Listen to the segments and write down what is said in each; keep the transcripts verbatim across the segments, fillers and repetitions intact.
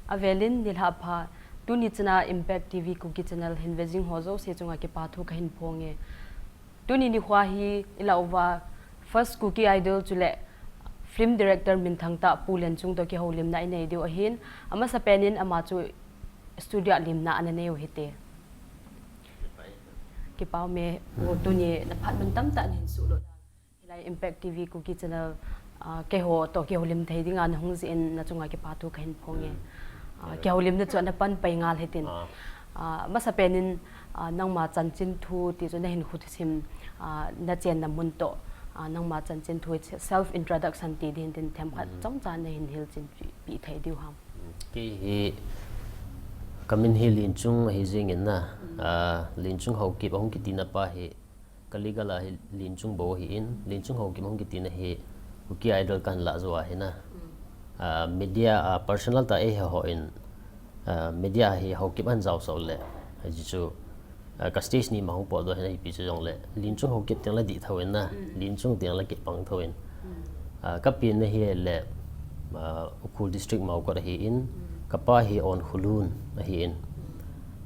Avelin nilhah pha, tuni chana Impact T V Kuki Channel hin vejing ho jouse chunga kipa thu kahin phong e. Tuni nikho hi ilah uva First Kuki Idol chule film director minthang tah Pu Lenchung toh kihoulimna inei diu ahin, amasapen in ama chu studio a limna ana nei u hite. Kipa ume, Pu, tuni na phat mun tamtah nahin suhlut. Hilai Impact T V Kuki Channel, ah, keiho toh kihoulim thei dinga nahung jeh in nachunga kipa thu kahin phong e. Ah, kihoulimna chu ana pan pai ngal hitin. Ah, amasapen in, ah, nangma chanchin thu ti chu nahin khusim, ah, nachenna mun toh, ah, nangma chanchin thu, self introduction ti ding tin themkhat chomcha nahin hilchen pi, pi thei diu ham. Kei hi kamin hi Lenchung ahi jingin na, ah, Lenchung Haokip ahung kitina pa hi, ka legal a hi Lenchung bou ahin, Lenchung Haokip ahung kitina hi, Kuki Idol kahin lah jou ahi na. Ah, media, ah, personal tah a eiho in, ah, media hi Haokip ahin jaosah u le, hichu, ah, ka stage ni ma hung potdoh ahin, ipi chu jongle, Lenchung Haokip teng la dih thou in na, Lenchung teng la kipang thou in. Ah, ka penna hi le, ah, Ukhrul District Maokot ahin, ka pa hi Onkholun ahin.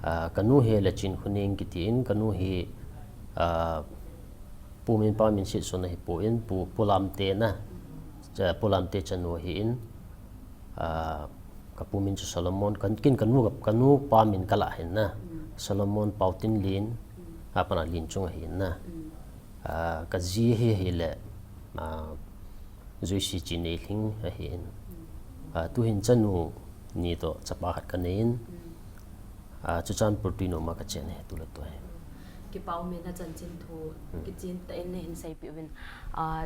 Ah, ka nu hi le Chinkhoning kitin, ka nu hi, ah, Pu Minpa Minsetson ahipon, Pu, Pu Lamte na, cha, Pu Lamte chanu ahin, ah, ka pu min chu Solomon, ka, kin ka nu, ka nu pa min ka lah hin na, Solomon Paotinlen, apan a Lenchung ahin na. Ah, ka ji hi, hi le, ah, Joyce Chineilhing ahin. Ah, tuhin chanu ni toh chapa khat ka nei in, ah, Churachandpur Tuinom a ka chen e, tu le tu hi. Kipa ume, na chanchin thu, kichen tah in nahin seipeh uvin. Ah,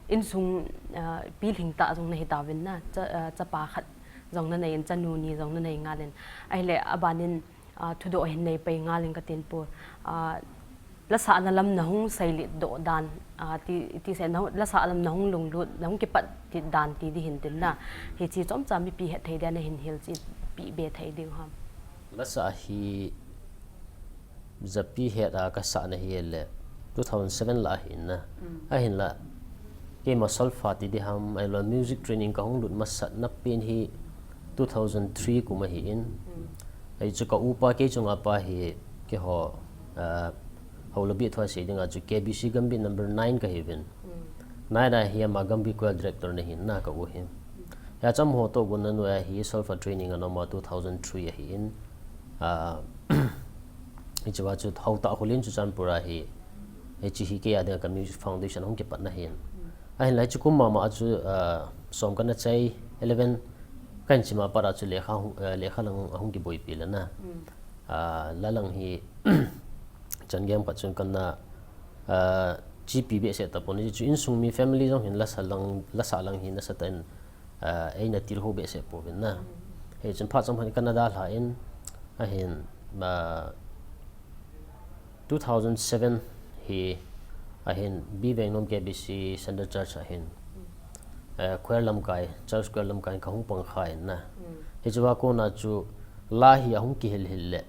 insung, ah, pilhing tah jong nahi tauvin na, cha, ah, chapa khat jong nanei in, chanu ni jong nanei ngal in. Ahile, aban in, ah, thudoh hin nei pai ngal in katin Pu. Ah, lasahna lam nahung seilet doh dan, ah, ti, ti se, nahung, lasah lam nahung lunglut, nahung kipat ti dan ti ding hin tin na. Hiche chomcha mipi het thei dia nahin hilchen pi be thei diu ham. Lasah hi japi het a ka sahna hi le two thousand seven lah ahin na. Ahinla, keima solfa ti ding ham, ahilou music training ka hung lut masatna pen hi two thousand three kum ahin. Ahi chu ka upa kei chunga pa hi keiho, ah, Haulobi thua sei dinga chu K B C Gambih number nine ka hiuvin. Nine a hi ama Gambih choir director nahin na ka u hi. Hia cham ho toh gonna noiya hi solfa training ana um a two thousand three ahin. Ah, hiche a chu Haotah Khollen Churachandpur a hi, hiche hi kei a dinga ka music foundation ahung kipatna ahin. Ahinla hiche kum mama a chu, ah, som kana chai, eleven kahin sim a pat a chu lekha hung, ah, lekha lang ahung kiboipi le na. Ah, la lang hi, chan gei khat chun kana, ah, chepi behseh tapon, hichu insung mi family jong hin lasa lang, lasa lang hi nasatah in, ah, eina tilkhou behseh pouvin na. Hichun phat chomkhat kana dalhan, ahin, ah, two thousand seven hi, ahin, B Vengnom K B C Central Church ahin, eh, choir lamkai, church choir lamkai ka hung pang khan na. Hichea kona chu la hi ahung kihil hil le,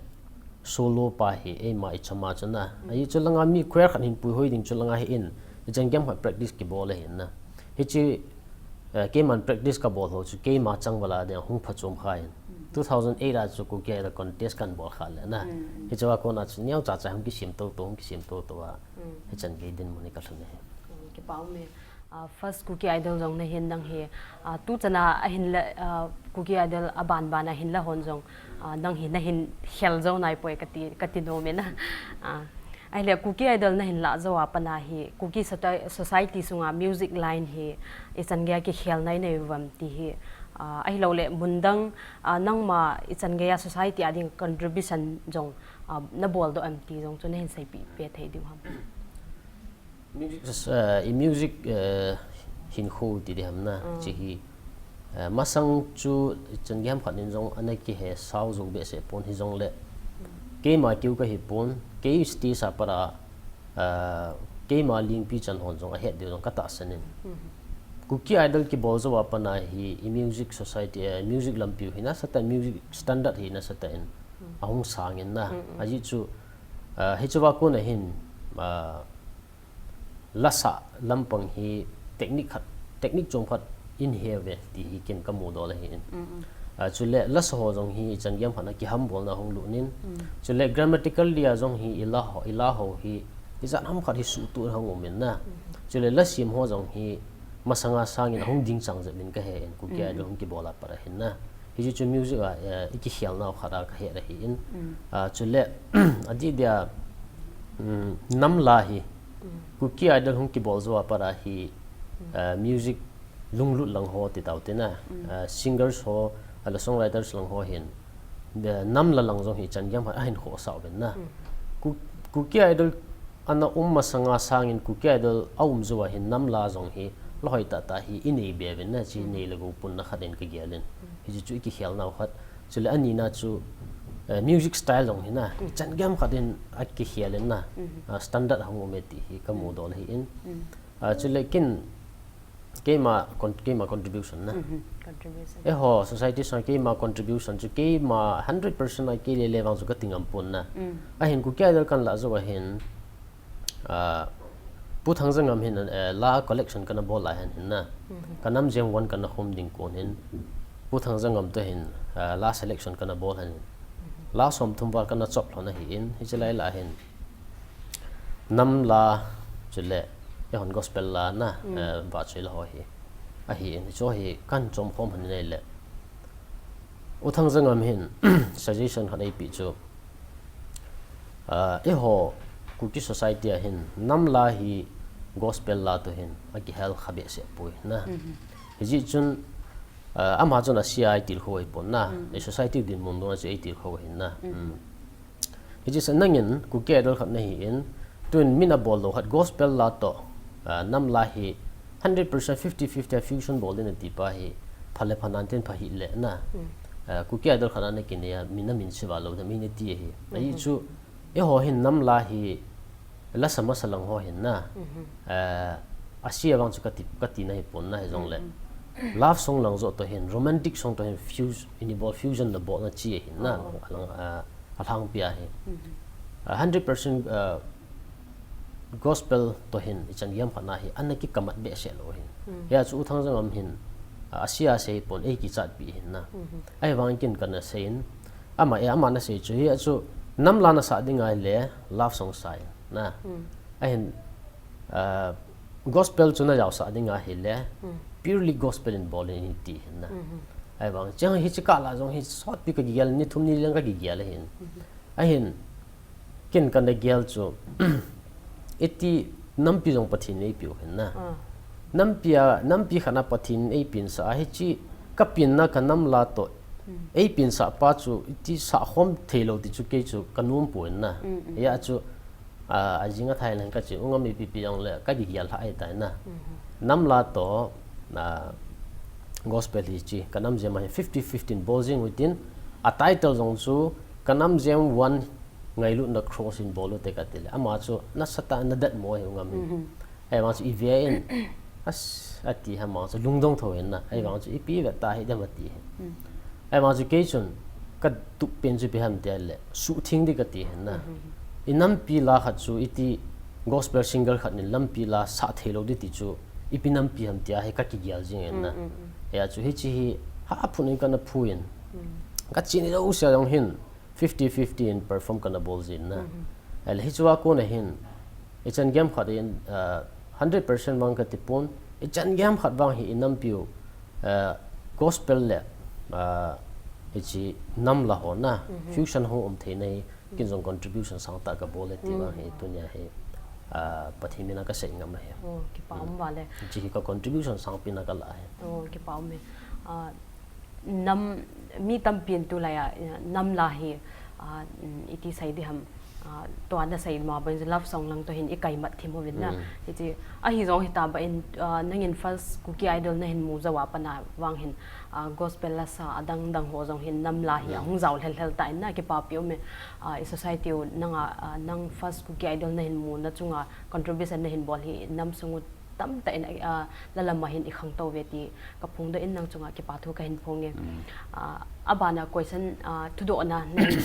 solo pa hi eima ichama chu na. Ahi chu langa mi choir khat hin puihoi ding chu langa hi in, ichan gei khat practice kibol ahin na. Hiche, eh, keiman practice kabol ho chu keima changval a ding hung phachom khan. Two thousand eight a chu Kuki Idol contest kahin bol kha le na. Hichea kona chu neocha cha hung kisem toto, hung kisem toto a. Hichan gei dinmun hi kalhun ahi. Kipa ume. Ah, first Kuki Idol jong nahin nang hi, ah, tuchana ahinla, ah, Kuki Idol aban ban ahinla hon jong, ah, nang hi nahin khel jou naipoi kati, kati nom e na. Ah, ahile Kuki Idol nahin lah jou a pat a hi, Kuki sota-, society sunga music line hi ichan geiya kikhel nai nai uvam ti hi, ah, ahilou le mun dang, ah, nangma ichan geiya society a ding contribution jong, ah, nabol doh em ti jong chu nahin seipeh pe thei diu ham. Music, eh, i music, eh, hinkho ti ding ham na, hiche hi, eh, masang chu ichan gei khat in jong ana kihe sao jou behseh pon hijongle, keima keu kahi pon, kei stage a pat a, eh, keima lingpi chan hon jong ahet diu jong ka tahsan in. Kuki Idol kibol jou a pat a hi i music society, eh, music lampiu hi nasatah in, music standard hi nasatah in ahung sang in na. Ajeh chu, eh, hichea kona hin, eh, lasa lampang hi technique khat, technique chom khat in he uve ti hi ken kamu dol ahi in. Ah, chule lasa ho jong hi ichan gei ham khat a kiham bolna hung lut in. Chule grammatical dia jong hi ila ho, ila ho hi ichan ham khat hi suhtuh hung um in na. Chule lasim ho jong hi masanga sangin ahung ding chang jep in kahe in, Kuki Idol hung kibol a pat ahin na. Hichu music a, eh, i kikhelna khat a kahe ahi in. Ah, chule adih dia, mm, nam la hi Kuki Idol hung kibol jou a pat a hi, eh, music lunglut lang ho ti tau te na, eh, singers ho, ala songwriters lang ho hin, eh, nam la lang jong hi ichan gei ham khat ahin khohsah uvin na. Ku-, Kuki Idol ana um masanga sangin Kuki Idol a um jou a hin nam la jong hi la hoi tah tah hi i nei be uvin na, chi nei le gou punna khat in kagel in. Hichu i kikhelna khat. Chule ani na chu, eh, music style jong hi na, ichan gei ham khat in akikhel in na, ah, standard hung um e ti hi kamu dol ahi in. Ah, chule kin Keima con-, keima contribution na. Mhm, contribution. Eiho society sang keima contribution chu keima hundred percent a kei le le vang chu kati ngam pon na. Mm. Ahin Kuki Idol kana la jou ahin, ah, Pu Thangjangam hin, eh, la collection kana bol lai hen hin na. Mhm. Ka Namjem one kana khum ding kon hin. Pu Thangjangam to hin, ah, la selection kana bol hen. Mhm. La som thum val kana chop lhon ahi in, hiche lai la hin. Nam la, chule, eihon gospel la na, mm, eh, vahchoi la ho hi. Ahi in, hichu hi kana chom khom hon in ahile. U Thangjangam hin, suggestion khat eipe chu. Ah, eiho, Kuki society a hin, nam la hi gospel la to hin, akihel kha behseh poi na. Mhm. Hijeh chun, ah, ama chun asia a eitilkhou ahi pon na. Mhm. Ei society dinmun dong a chu eitilkhou ahi na. Mhm. Mm. Hiche sa nangin Kuki Idol khat nahi in, tun min abol lou khat gospel la to, ah, nam la hi hundred percent fifty fifty a fusion bol ding nati pa hi, pha le pha nan tin pha hih le na. Mm. Ah, Kuki Idol khat a nakinei a, min a min se va lou, mi nati ahi. Mhm. Ahi chu, eiho hin nam la hi, lasa masa lang ho hin na. Mhm. Ah, asia vang chu kati, kati nahi pon na hijongle. Mhm. Love song lang joh to hin, romantic song to hin, fuse, ini bol fusion na bol na chi ahi na. Oh. Alang, ah, alhangpi a hi. Mhm. Ah, hundred percent, ah, gospel to hin, ichan gei ham khat na hi, ana kikamat behseh lou hin. Mm. Hia chu U Thangjangam hin, ah, asia sei pon, eikichat pi hin na. Mhm. Ahivang kin kana sei in, ama e, ama nasei chu, hia chu, nam la nasah ding ahile, love song sa in na. Mm. Ahin, ah, gospel chu najao sah ding ahile, mm, purely gospel in bol in ti hin na. Mhm. Ahivang, chang hiche kah la jong hi sotpi kagigel, ni thum ni leng kagigel ahin. Mhm. Ahin, ken kana gel chu, iti nampi jong Pathen in eipeu hin na. Ah. Nampi a, nampi khat na Pathen in eipinsah a, hiche kapenna ka nam la to, mm, eipinsah pa chu, iti sah khom thei lou ti chu kei chu kanom pon na. Mm, mm. Hia chu, ah, ajing athai lang kache, u ngam ipi pi jongle, kagigel lha ahitai na. Mhm. Nam la to, ah, gospel hiche, ka Namjem a hi fifty fifty in bol jing u hitin, a title jong chu, ka Namjem one ngailutna cross in bol u te kati le. Ama chu nasatah in nadatmo ahi u ngam in. Mhm. Ahivang chu ive in, as, ati hi ama chu lungdong tho hin na. Ahivang chu ipi vet ta hi dem ati hi. Mm. Ahivang chu kei chun katup pen chu ipi ham ti le, suhtheng ding kati hin na. Mhm. I nampi la khat chu iti gospel singer khat in nampi la sah thei lou ding ti chu ipi nampi ham ti hi kakigel jing in na. Mm, mm, mm. Hia chu hiche hi haphun in kana phu in. Mm. Kache ni lou sia jong hin. Fifty fifty in perform kana bol jin na. Mhm. Ahile hichea kona hin, ichan gei ham khat in, ah, hundred percent vang kati pon, ichan gei ham khat vang hi i nampiu, ah, gospel le, ah, hiche nam la ho na, mhm, fusion ho um thei na hi, kin jong contribution sangtah kabol e ti vang hi, mm, tunia hi, ah, Pathen min a kasei ngam ahi. Oh, kipa um vale. Hiche hi ka contribution sangpen a kala ahi. Oh, kipa um e. Ah, Nam, mi tampin tulai a, eh, nam la hi, ah, mm, iti sei ding ham, ah, tua nasei ma bang love song lang to hin i kaimat thim uvin na. Mm. Hiche, ahi jong hita ba in, ah, nangin first Kuki Idol nahin mu jou a pat na vang hin, ah, gospel lasa adang dang ho jong hin nam la hi, mm, ahung jao lhel lhel ta in na kipapi um e, ah, i society u nanga, ah, nang first Kuki Idol nahin mu na chunga contribution nahin bol hi nam sung u tamtah in, ah, lalam a hin i khangtou ve ti kaphongdoh in nang chunga kipa thu kahin phong e. Mm. Ah, abana question, ah, thudohna nei,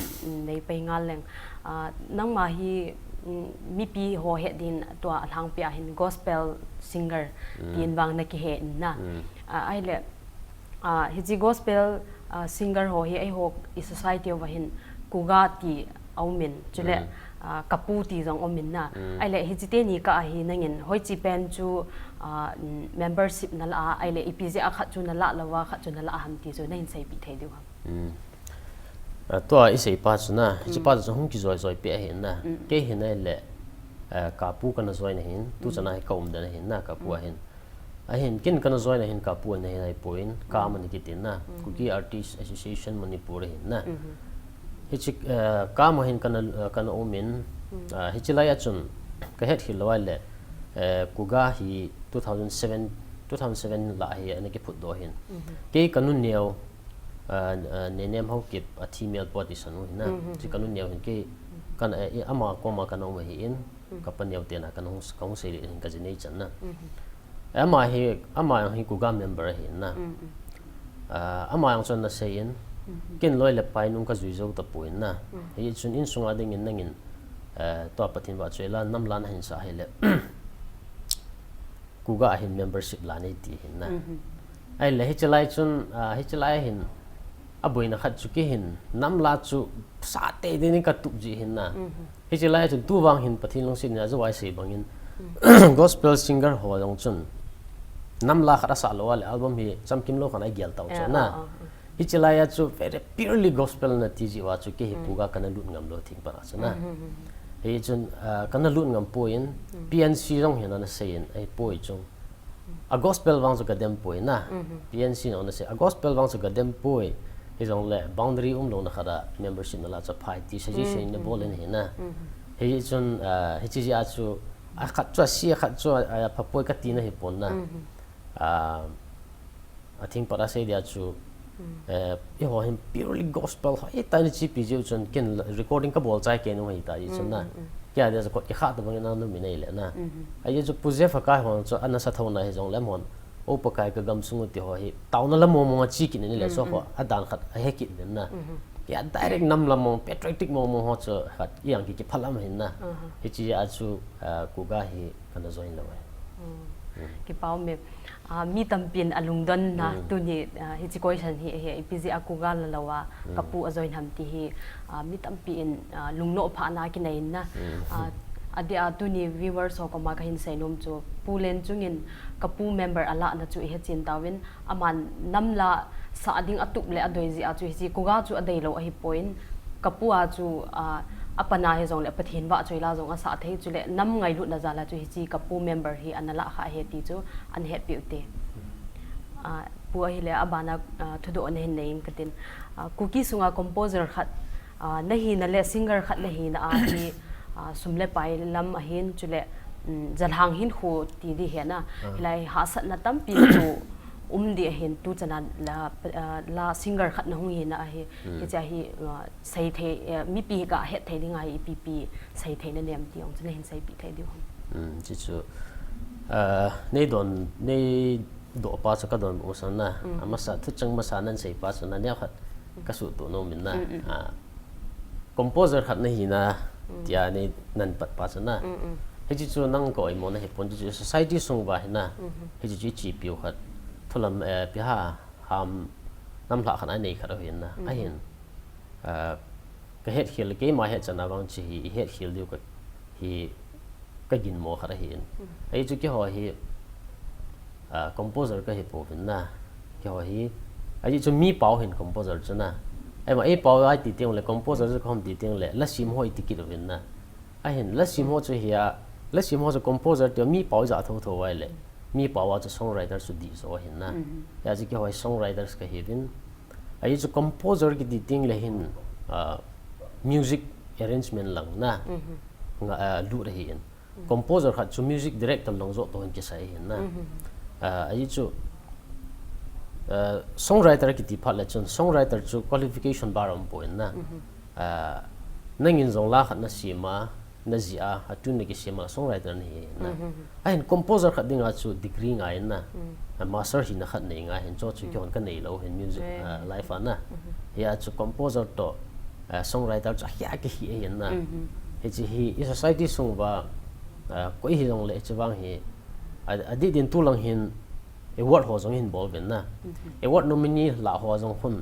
nei pei ngal leng. Ah, nangma hi, mm, mipi ho het din tua alhangpi a hin gospel singer, mm, tin vang nakihe in na. Mm. Ah, ahile, ah, hiche gospel, Ah, singer ho hi eiho i society uva hin Kuga ti aumin, chule, ah, Kapu ti jong aumin na. Ahile hiche teni kah a hi nangin hoiche pen chu, ah, membership nalah a, ahile ipi jeh a khat chu nalah louva, khat chu nalah ham ti chu nahin seipeh thei diu ham? Ah, tua isei pa chu na, hiche pa chu hung kijoi joi peh ahin na. Kei hin ahile, ah, Kapu kana join ahin, tu chan a hi ka um den ahin na, Kapu ahin. Ahin, ken kana join ahin Kapu ahin ahipoi, Kam ana kitin na, Kuki Artists Association Manipur ahin na. Hiche, eh, Kam ahin kana, eh, kana umin, ah, hiche lai a chun, ka hetkhel lou ahile, eh, Kuga hi two thousand seven, two thousand seven lah a hi ana kiphutdoh ahin. Kei kanu neo, ah, ah, Nenem Haokip a thi mel pa ti san u ahin na. Hiche kanu neo hin kei kana, eh, ama koma kana um ahin, kapa neo te na kana hung, kahung seilet ahin ka jinei chan na. Ama hi, ama jong hi Kuga member ahin na. Ah, ama jong chun ana seiyin, ken loi le pai nung kajui jou tapon na. Hichun insunga dingin nangin, eh, tua Pathen vahchoila namla nahin sah ahile, Kuga ahin membership la nei ti ahin na. Ahile hiche lai chun, ah, hiche lai ahin, aboina khat chu kei hin, namla chu sah tei dingin katup ji ahin na. Hiche lai chun tu vang hin Pathen lungset in a jou a isei bangin, gospel singer ho jong chun namla khat asah lou a le album hi chamkim lou khat a igel tau chu na. Hiche lai a chu very purely gospel nati jeh uva chu kei hi Kuga kana lut ngam lou thing pat a chu na. Hichun, ah, kana lut ngam poi, P N C jong hin ana seiyin, ahipoi chu. A gospel vang chu kadem poi na. P N C jong ana sei, a gospel vang chu kadem poi. Hijongle boundary umlouna khat a membership nalah chu aphai ti suggestion in ana bol in ahi na. Hichun, ah, hiche jeh a chu, akhat chu ase, akhat chu a, aphapoi kati na hipon na. Ah, athing pat a sei dia chu, eh, eiho hin purely gospel ho, itah in chepi jeh u chun ken recording kabol chai kei nung ahita jeh chun na. Kei a dia chu kot kikhah tabang in ana um in ahile na. Ajeh chu Pu Jeff Hakai ho chu ana sa thou na hijongle amahon, O Pakai ka gamsung u ti ho hi, taona la mong mong a che kit in ahile chu ho, adan khat ahe kit in na. Kei a direct nam la mong, patriotic mong mong ho chu khat iang ki, kiphalam ahin na. Hiche a chu, ah, Kuga hi kana join lou ahi. Kipa um e. Ah, mi tampin alungdon na tuni, ah, hiche question hi, hi, ipi jeh a Kuga la lou a, Kapu a join ham ti hi, ah, mi tampin, ah, lungnoh phah na kinei in na. Ah, adeh a tuni viewers ho koma kahin seinom chu, Pu Lenchung in Kapu member alah na chu ihe chen tauvin, aman namla sah ding atup le adei jeh a chu hiche Kuga chu adei lou ahipon, Kapu a chu, ah, apan a hijongle Pathen vahchoila jong asah thei, chule nam ngailutna jal a chu hiche Kapu member hi ana lah kha ahi ti chu ana hetpeh u te. Ah, Pu ahile abana, ah, thudoh nahin nei in katin. Ah, Kuki sunga composer khat, ah, nahina le singer khat nahina a hi, ah, sum le pai lam ahin chule, um, jalhang hinkho ti di hi na. Hilai hahsatna tampi chu um di ahin tu chan a la, ah, la singer khat nahung hina ahi. Hiche a hi, ah, seithei, eh, mipi hi gahet thei ding ahi, ipi pi seithei nanem ti jong chu nahin seipeh thei diu ham? Hiche chu, ah, nei don, nei doh pa chu kadon bou san na. Amasa, thucheng masa nan sei pa chu na, neo khat kasuhtoh nom in na. Ah, composer khat nahina, tia nei nan pat pa chu na. Hiche chu nang ka oimo na hipon, hiche chu society sung uva hi na. Hiche chu ichepi u khat. Thulam, eh, ipi ham, namlhah khat a inei khat u ahin na. Ahin, ah, kahetkhel, keima hetchan a vang hiche hi ihetkhel diu ka, hi kaginmo khat ahin. Ajeh chu keiho hi, ah, composer kahipouvin na. Keiho hi, ajeh chu mi pao hin composer chu na. Eima, ei pao a iti tengle, composer chu kahom ti tengle, la sem ho iti kit uvin na. Ahin, la sem ho chu hi a, la sem ho chu composer tia mi pao ijat thotho uva ahile, mi pao a chu songwriter chu dihjo ahin na. Hijeh a chu keiho hi songwriters kahiuvin. Ajeh chu composer kiti tengle hin, ah, music arrangement lang na, nga, ah, lut ahin. Composer khat chu music director lang joh toh hin kisai ahin na. Ah, ajeh chu, ah, songwriter kiti phat le chun, songwriter chu qualification bar aumpoi na. Ah, nangin jong la khat nasem a, najih a, a tune nakisem a, songwriter nahi na. Ahin composer khat dinga chu degree ngai in na. Ah, master hina khat nei ngai ahin, chu chu keihon kanei lou ahin music, ah, life a na. Hia chu composer toh, ah, songwriter chu akhi a kihi ahin na. Hiche hi, i society sung uva, ah, koi hijongle hiche vang hi, a, adih din tulang hin award ho jong hin bol uvin na. Award nominee lah ho jong khun,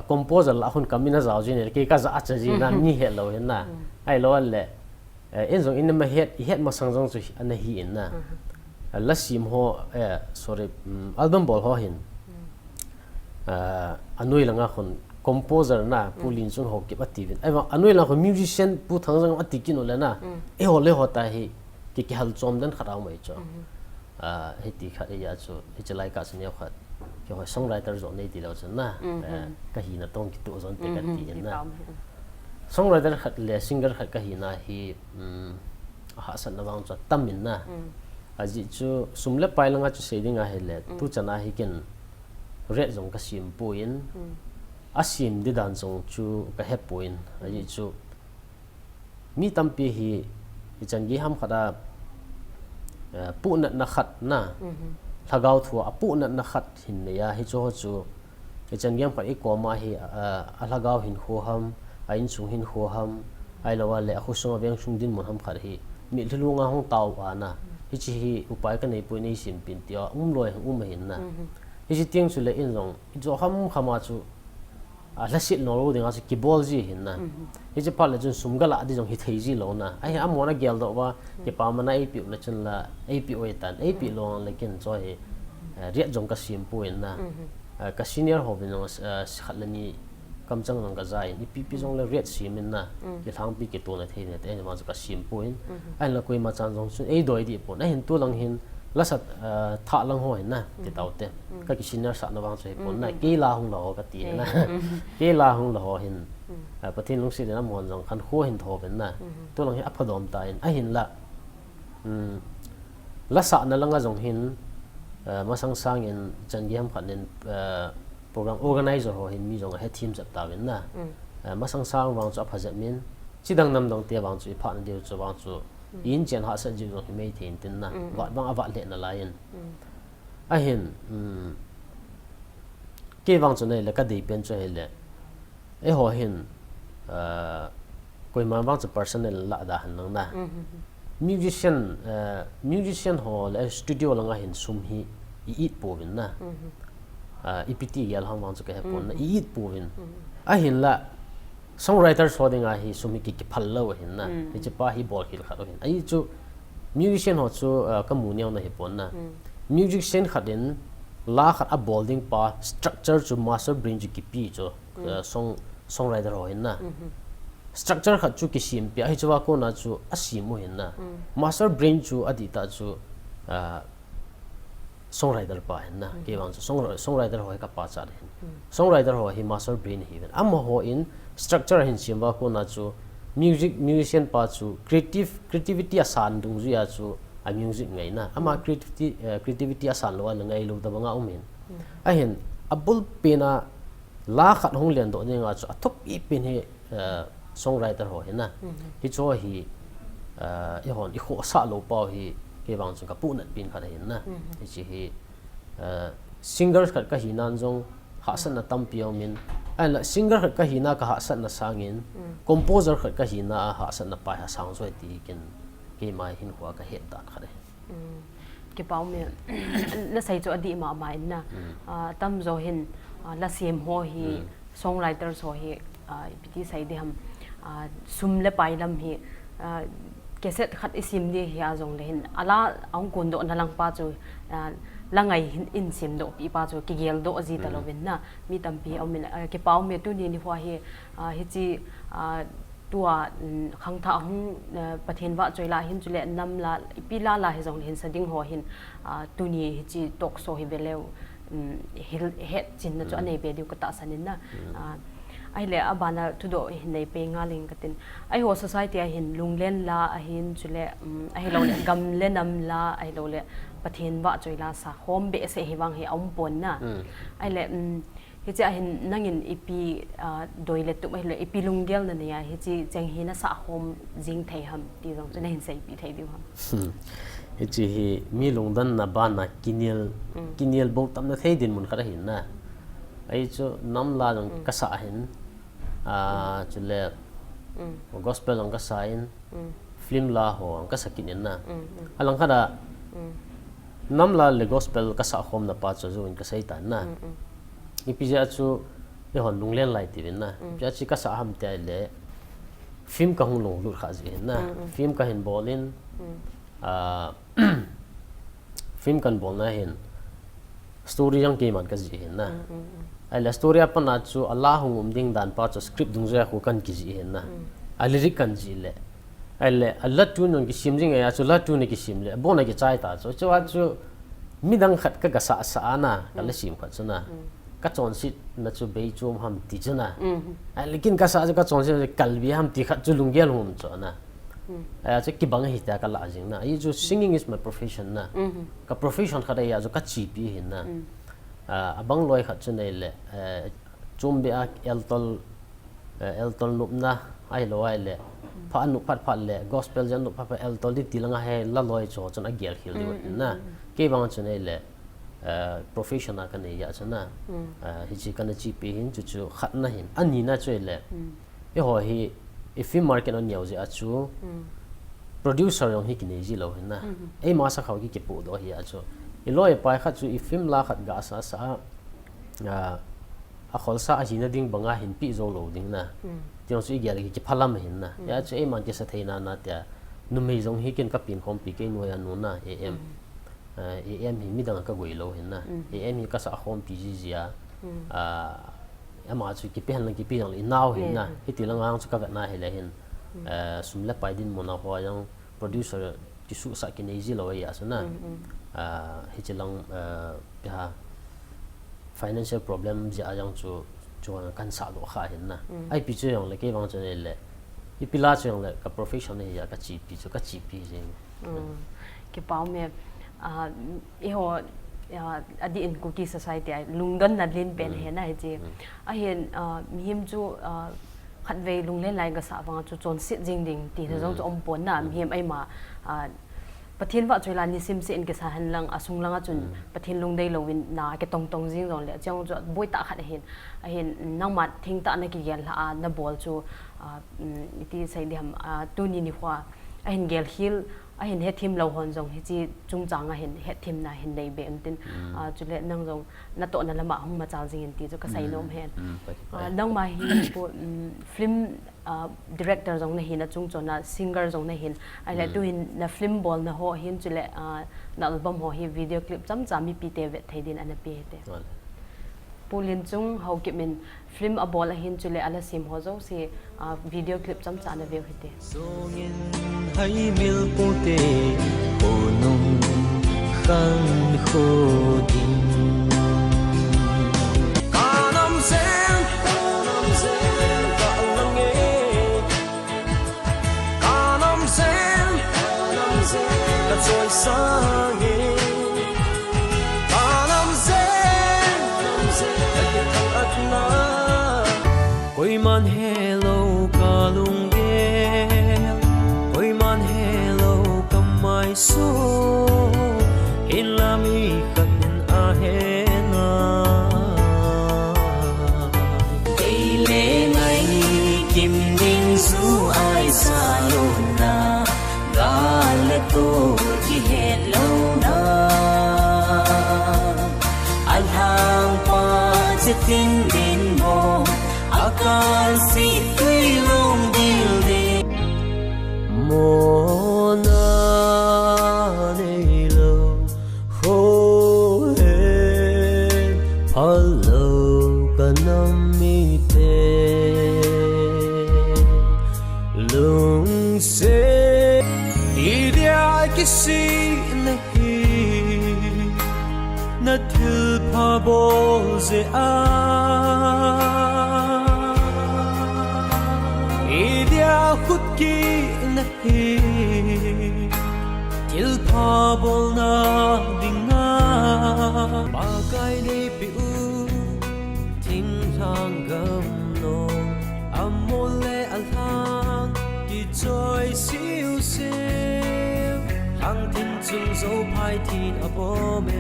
composer lah a khun kamin ajao jin, kei kaja acha jin na, mi het lou hin na. Ahilou le, eh, in jong in ma het, i het masang jong chu ana hi in na. Eh, la sim ho, eh, sorry, um, album bol ho hin. Eh, anoi langa khun composer na, Pu Linchung Haokip ati vin. Ahivang, anoi langa khun musician Pu Thangjang ati kit u le na. Eiho le ho ta hi, ki, kihal chom den khat aum mai chu. Ah, hiti khat eia chu, hiche lai ka chu neo khat. Kihoi songwriter jo nei ti lou chun na. Eh, kahina tong kitu jon te kati in na. Songwriter khat le singer khat kahina hi, um, ahahsatna vang chu atam in na. Ajeh chu sum le pai langa chu sei ding ahile, tu chan a hi ken rate jong kasim poi, asim di dan jong chu kahe poi. Ajeh chu mi tampi hi, ichan gei ham khat a, eh, puhnatna khat na, lhagao thu a puhnatna khat hin nei a, hichu ho chu, ichan gei ham khat i kom a hi, eh, alhagao hinkho ham, a insung hinkho ham, ahilou le akhosung aveng sung dinmun ham khat hi, mitlhi lunga hung tao a na, hiche hi upai kanei poi, nei sim pin ti a, um loi um ahin na. Hiche teng chu le in jong, i jo ham kham a chu, a, lhaset lou dinga chu kibol ji hin na. Hiche phat le chun sum gala di jong hithei ji lou na. Ahi amon agel doh uva, kipah mana eipeh u le chun la, eipeh u tan, eipeh lou le ken chu hi, eh, rate jong kasim poi na. Eh, ka senior ho vin jong, eh, sikhat le ni kamchang jong kaja in, ipi pi jong le rate sim in na. Kilhangpi kitona thei ne te, ma chu kasim poi. Ahin la koima chan jong chun eidoi di pon. Ahin tu lang hin, lasa, eh, thah lang ho hin na, ti tau te. Ka ki senior sahna vang chu hi pon na, kei la hung la ho kati na. Kei la hung la ho hin, eh, Pathen lungset in amon jong khankho hin tho ven na. Tu lang hi aphadom ta in, ahin la, um, la sahna langa jong hin, eh, masang sang in chan gei ham khat nin, eh, program organizer ho hin mi jong ahe thim jep ta ven na. Eh, masang sang vang chu apha jep min, chidang namdang te vang chu i phah na diu chu vang chu, i in chen hahsat jiu jong hi mei thei in tin na, vat vang avat le na lai in. Ahin, um, kei vang chu nei le kadei pen chu hile. Eiho hin, ah, koima vang chu personal lah da han lang na. Musician, ah, musician ho le studio langa hin sum hi i it pouvin na. Ah, ipi ti gel ham vang chu kahe pon na, i it pouvin. Ahin la, songwriter ho dinga hi sum hi ki, kiphal lou ahin na. Hiche pa hi bolkhel khat ahin. Ahi chu musician ho chu, ah, kamu neo na hi pon na. Musician khat in la khat abol ding pa structure chu master brain chu kipe chu, ah, song, songwriter ho hin na. Structure khat chu kisim pi a, hiche va kona chu asim u hin na. Master brain chu adih tah chu, ah, songwriter pa hin na. Kei vang chu song, songwriter ho hi ka pachat hin. Songwriter ho hi master brain hi ven. Amaho in structure hin sim va kona chu music, musician pa chu creative, creativity asan dungjuia chu a music ngai na. Ama creativity, eh, creativity asan lou a le ngai lou tabang a um hin. Ahin, abul pen a la khat hung len doh dinga chu athupi pen hi, eh, songwriter ho hin na. Hiche ho hi, eh, eihon i khohsah lou pau hi, kei vang chun ka puhnat pen khat ahin na. Hiche hi, eh, singer khat kahi nan jong hahsatna tampi aum in. Ahin la singer khat kahi na ka hahsatna sangin, composer khat kahi na a hahsatna pa hi asang joi ti hi ken keima hin hua kahet dan khat ahi. Kipa um e. La sei chu adih mama in na. Ah, tamjo hin, ah, la sem ho hi, songwriters ho hi, ah, ipi ti sei di ham, ah, sum le pai lam hi, ah, cassette khat i sim di hi a jong le hin, ala ahung kon doh na lang pa chu, ah, la ngai hin in sim doh pi pa chu kigel doh ji ta louvin na. Mi tampi aum in, ah, kipa um e tuni ni hua hi, ah, hiche, ah, tua, um, khangthah hung, eh, Pathen vahchoi la hin chule nam la, ipi la la hi jong le hin sa ding ho hin, ah, tuni hiche talk show hi ve leu, um, hil, hetchenna chu anei be diu ka tahsan in na. Ah, ahile abana thudoh hin nei pe nga leng ka tin. Eiho society a hin lunglen la ahin chule, um, ahilou le gam le nam la, ahilou le Pathen vahchoi la sa khom behseh hi vang hi aum pon na. Ahile, um, Hiche a hin nangin ipi, ah, doi le tup ahile ipi lunggel na nei a hiche cheng hi na sah khom jing thei ham ti jong chu na hin seipi thei diu ham. Hiche hi mi lungdon na bana kinel, kinel bou tam na thei dinmun khat ahin na. Ahi chu nam la jong ka sah ahin, ah, chule gospel jong ka sa in, film la ho jong ka sa kit in na. Alang khat a nam la le gospel ka sah khom na pa chu jong in ka sei tan na. Ipi jeh a chu Eihon lunglen lai tiuvin na. Ipi a chu kasah ham tia le, film kahung lunglut kha ji hin na. Film kahin bol in, ah, film kahin bolna hin, story jong keiman kajih hin na. Ahile story a pat a chu ala hung um ding dan pa chu script dungjuia khu kahin kijih hin na. A lyric kahin jih le. Ahile a la tune jong kisem jing ahi a chu la tune kisem le. Abon a kichai ta chu. Chua chu midang khat kagasah sah a na, kala sem khat chu na. Kachonsetna chu bei chu um ham ti chu na. Ahile kin kasah chu kachonset chu kalbi ham ti khat chu lunggel hung um chu na. Ahi a chu kibang ahi tia kalah jing na. Ahi chu singing is my profession na. Ka profession khat ahi a chu kachepi hin na. Ah, abang loi khat chu nei le, eh, chombe a eltol, eh, eltol nopna, ahilou ahile, pha anop phat phat le, gospel jong anop phat phat eltol ding ti langa hi la loi chu chun agel khel diu hin na. Kei vang chu nei le, eh, profession a kanei a chu na. Eh, hiche kana chepi hin chu chu khat na hin. Ani na chu le, eiho hi, i film market a neo jeh a chu, producer jong hi kinei ji lou hin na. Eima sakha ki kipohdoh ahi a chu. I loi i pai khat chu i film la khat gasah sah a, ah, akholsa ahina ding banga hinpeh jou lou ding na. Ti jong chu i gel a ki kiphalam ahin na. Ahi a chu eiman kisa theina na tia. Numei jong hi kin kapen khompi kei noiya nu na, A M. Ah, A M hi midang a kagoi lou hin na. A M hi kasah khompi jiji a. Ah, ama chu kipe hen lang kipe jong le i nao hin na. Hiti langa chu kavetna hile hin. Ah, sum le pai dinmun a ho jong producer kisuhsah kinei ji lou ahi a chu na. Ah, hiche lang, ah, ipi ham, financial problem jeh a jong chu, chu kahin sahdoh kha hin na. Ipi chu jong le kei vang chu nei le. Ipi la chu jong le ka profession ahi a kachepi chu kachepi jeng. Kipa um e, ah, eiho, ah, adeh in Kuki society a lungdonna len pen ahi na hiche. Ahin, ah, mihem chu, ah, khatvei lunglen lai gasah vang chu chonset jing ding tina jong chu um pon na, mihem eima, ah, Pathen vahchoila nisim seh in kisah hen lang, asung langa chun Pathen lungdei louvin na kitong tong jing jong le, chang chu boi tah khat ahin, ahin nangma thengtah na kigel lhah a, nabol chu, ah, um, iti sei diham, ah, tuni nikho a, ahin gel khel, ahin hethem lou hon jong hiche chungchang a hin hethemna hin nei be un tin, ah, chule nang jong natohna lama hung machal jing in ti chu kasei nom hen. Ah, nangma hi, um, film, ah, director jong nahin, achung chon a singer jong nahin, ahile tuhin na film bolna ho hin chule, ah, na album ho hi video clip chomcha mipite vet thei din ana pe hite. Pu Lenchung Haokip in film abol ahin chule ala sem ho jouse, ah, video clip chomcha ana veu hite. Songin haimil pute, konung khankho ding. Kanam jen, kanam jen, kalang e. Kanam jen, kanam jen, kachoisang e. Kanam jen, kanam jen, kakithang atna. Koiman helou kalunggel, koiman helou kamaiso, hinla mi khat in ahe na. Kei le ngaikim ding chu aisa lou na, gal le tol kihet louna. Alhangpa chitin dinmun, akalsi tui lung dildel. Mona neilou, khohen phalou kanam mite. Lungset idia kisih na hi, na thilpha bol jeh a. Idia khut kit na hi, thilpha bolna dinga. Pakai neipeh u, thinglhang gamnom, amol le alhang kichoi siu siu. Lhangthim chung jou phai thin abom e.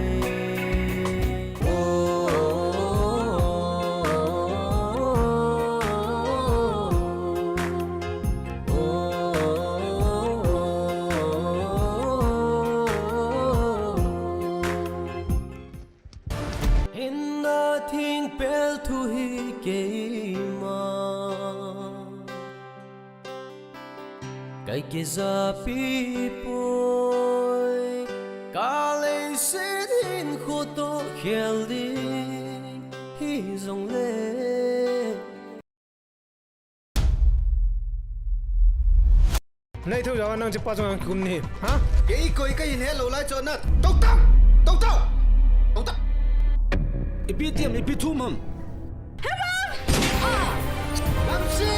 Thingpel thu hi keima kai kijapi poi, ka leiset hin khoto khel ding hi jongle. Nei thou jawa nang chipa chunga kum ni, ha? Kei koi kahin helou lai chu na. Tou tau! Tou tau! Tou tau! Ipi tiam, ipi thum ham? Lamsi!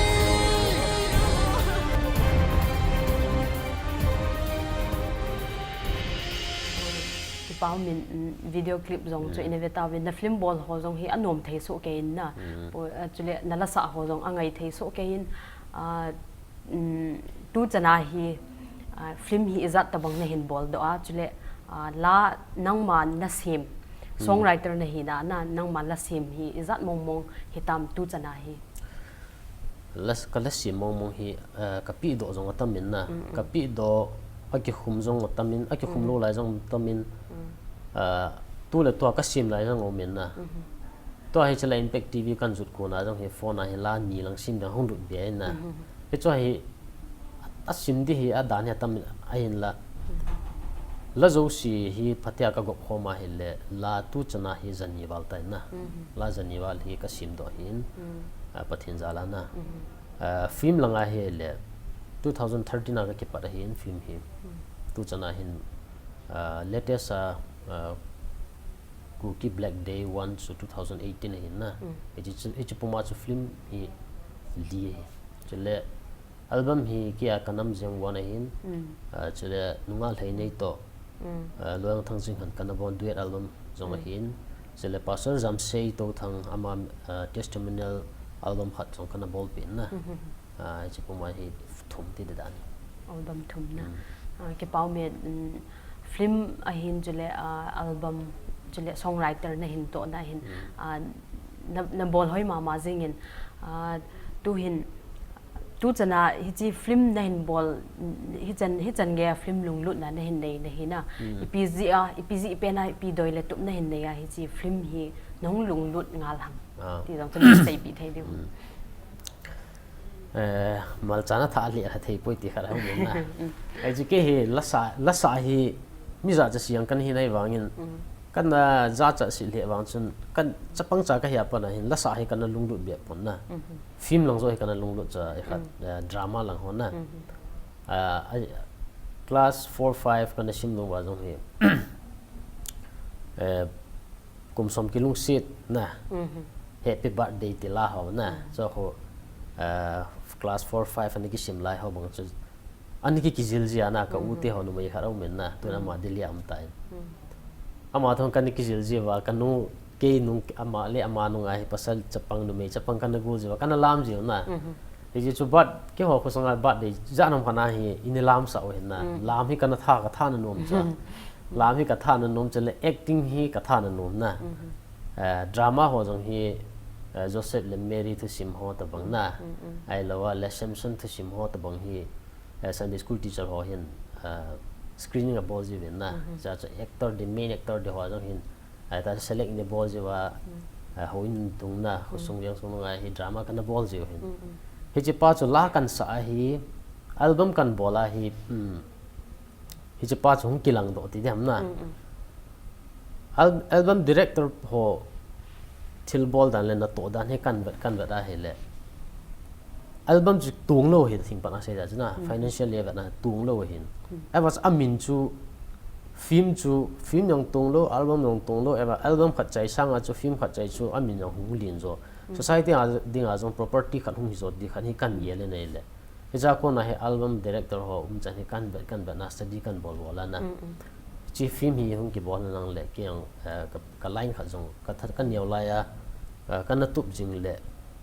Kipah min, mm, video clip jong chu, mm, inave tauvin, na film bol ho jong hi anom thei soh kei in na. Mm. Chule na lasa ho jong angai thei soh kei in. Ah, um, tu chana hi, ah, film hi ijat tabang nahin bol doh a, chule, ah, la nangma nasem, mm, songwriter nahi na, na, nangma la sem hi ijat mong mong hitam tu chana hi. Las-, ka la sem mong mong hi, ah, ka pehdoh jong atam in na, mm, mm, ka pehdoh, akikhum jong atam in, akikhum, mm, lou lai jong atam in, mm, ah, tu le tua ka sem lai jong aum in na. Mm-hmm. Tua hi chule Impact T V kan jot kona jong hi phone a hi la ni lang sem ding hung lut be in na. Mhm. Hichu hi a sem di hi adan hi atam ahin la. La jouse hi phatea ka gop khom a hile la tu chana hi jani val tai na. Mhm. La jani val hi ka sem doh hin. Mhm. A, Pathen jal a na. Mhm. A, film lang a hile two thousand thirteen a ka kipat ahin film hi. Mhm. Tu chana hin, a, latest a, a, Kuki Black Day one chu two thousand eighteen ahin na. Mm. Hichi chu, hichi puma chu film hi li ahi. Chule album hi kei a ka nam jeng one ahin. Mm. Ah, chule Nunga Lheinei toh, mm, ah, Loiang Thangching khan kana bol duet album jong, mm, ahin. Chule Pastor Jamsei Touthang ama, ah, testimonial album khat jong kana bolpeh in na. Mm-hmm. Ah, hichi puma hi thum ti di dan. Album thum na. Mm. Ah, kipah me, mm, film ahin chule, ah, album chule songwriter nahin toh na hin. Mm. Ah, na, na bol hoi mama jing in, ah, tu hin, tu chana hichi film nahin bol, hichan, hichan gei a film lunglut na nahin nei nahi na. Mm. Ipi jeh a, ipi jeh pen a, ipi doi le tup nahin nei a, hichi film hi nahung lunglut ngal ham. Ah. Ti jong chu nei seipeh thei diu. Mm. Eh, malcha na tha le tha thei poi ti khat hung in na. Mm. Hichi kei hi lasa, lasa hi mi jachat siang kana hi nai vangin, mm, kana jachat sih le vang chun, kan chapang cha kahi a pat na hin lasa hi kana lunglut be pon na. Mhm. Film lang joh hi kana lunglut cha hi khat, mm, eh, drama lang ho na. Mhm. Ah, a, class four, five kana sim nung uva jong hi. Eh, Kum Som Kilungset na. Mhm. Happy Birthday ti la ho na. Mhm. Chu ho, ah, class four, five ana kisim lai ho bang chu. Ana ki kijil jia na ka, mhm, u te ho numei khat aum in na. Tun, mhm, ama Delhi a um tan. Mhm. Ama thong kana kijil jiu va, ka nung, kei nung, ama le ama nung a hi pasal chapang numei chapang kana gol jiu va, kana lam jiu na. Mhm. Hichi chu birth-, keiho khosung a birthday jat ham khat na hi, ina lamsah u hin na. Mm. Lam hi kana tha, ka tha na nom chu. Mm. Lam hi ka tha na nom chu le acting hi ka tha na nom na. Mm-hmm. Eh, drama ho jong hi, eh, Joseph le Mary thusim ho tabang na. Mm, mm. Ahilou a le Samson thusim ho tabang hi, eh, Sunday school teacher ho hin, eh, screening abol jiu vin na. Mm-hmm. Chu chu actor di, main actor di ho jong hin, Ahita select ni bol jiu va, mm, ah, houin dung na, mm, khosung veng sung nunga hi drama kana bol jiu hin. Mm, mm. Hichi pa chu la kan sa ahi, album kan bol ahi, mm, hichi pa chu hung kilang doh ti diham na. Mm, mm. Al-, album director ho thil bol dan le natoh dan hi kan vet, kan vet ahi le. Album chu tung lou hi thing pan a sei da chu na, mm, financial level na tung lou hin. Mm. Ahivang chu amin chu film chu, film jong tung lou, album jong tung lou, ahivang album khat chai sanga chu film khat chai chu amin jong hung len jo. Mm. Society a dinga jong property khat hung hi jo ti khat hi kan gel le nei le. Hicha kona hi album director ho um chan hi kan vet, kan vet na study kan bol bol a na. Mm, mm. Chi film hi hung kibol na nang le kei jong, eh, ka, ka line khat jong ka that ka neo lai a, eh, kana tup jing le,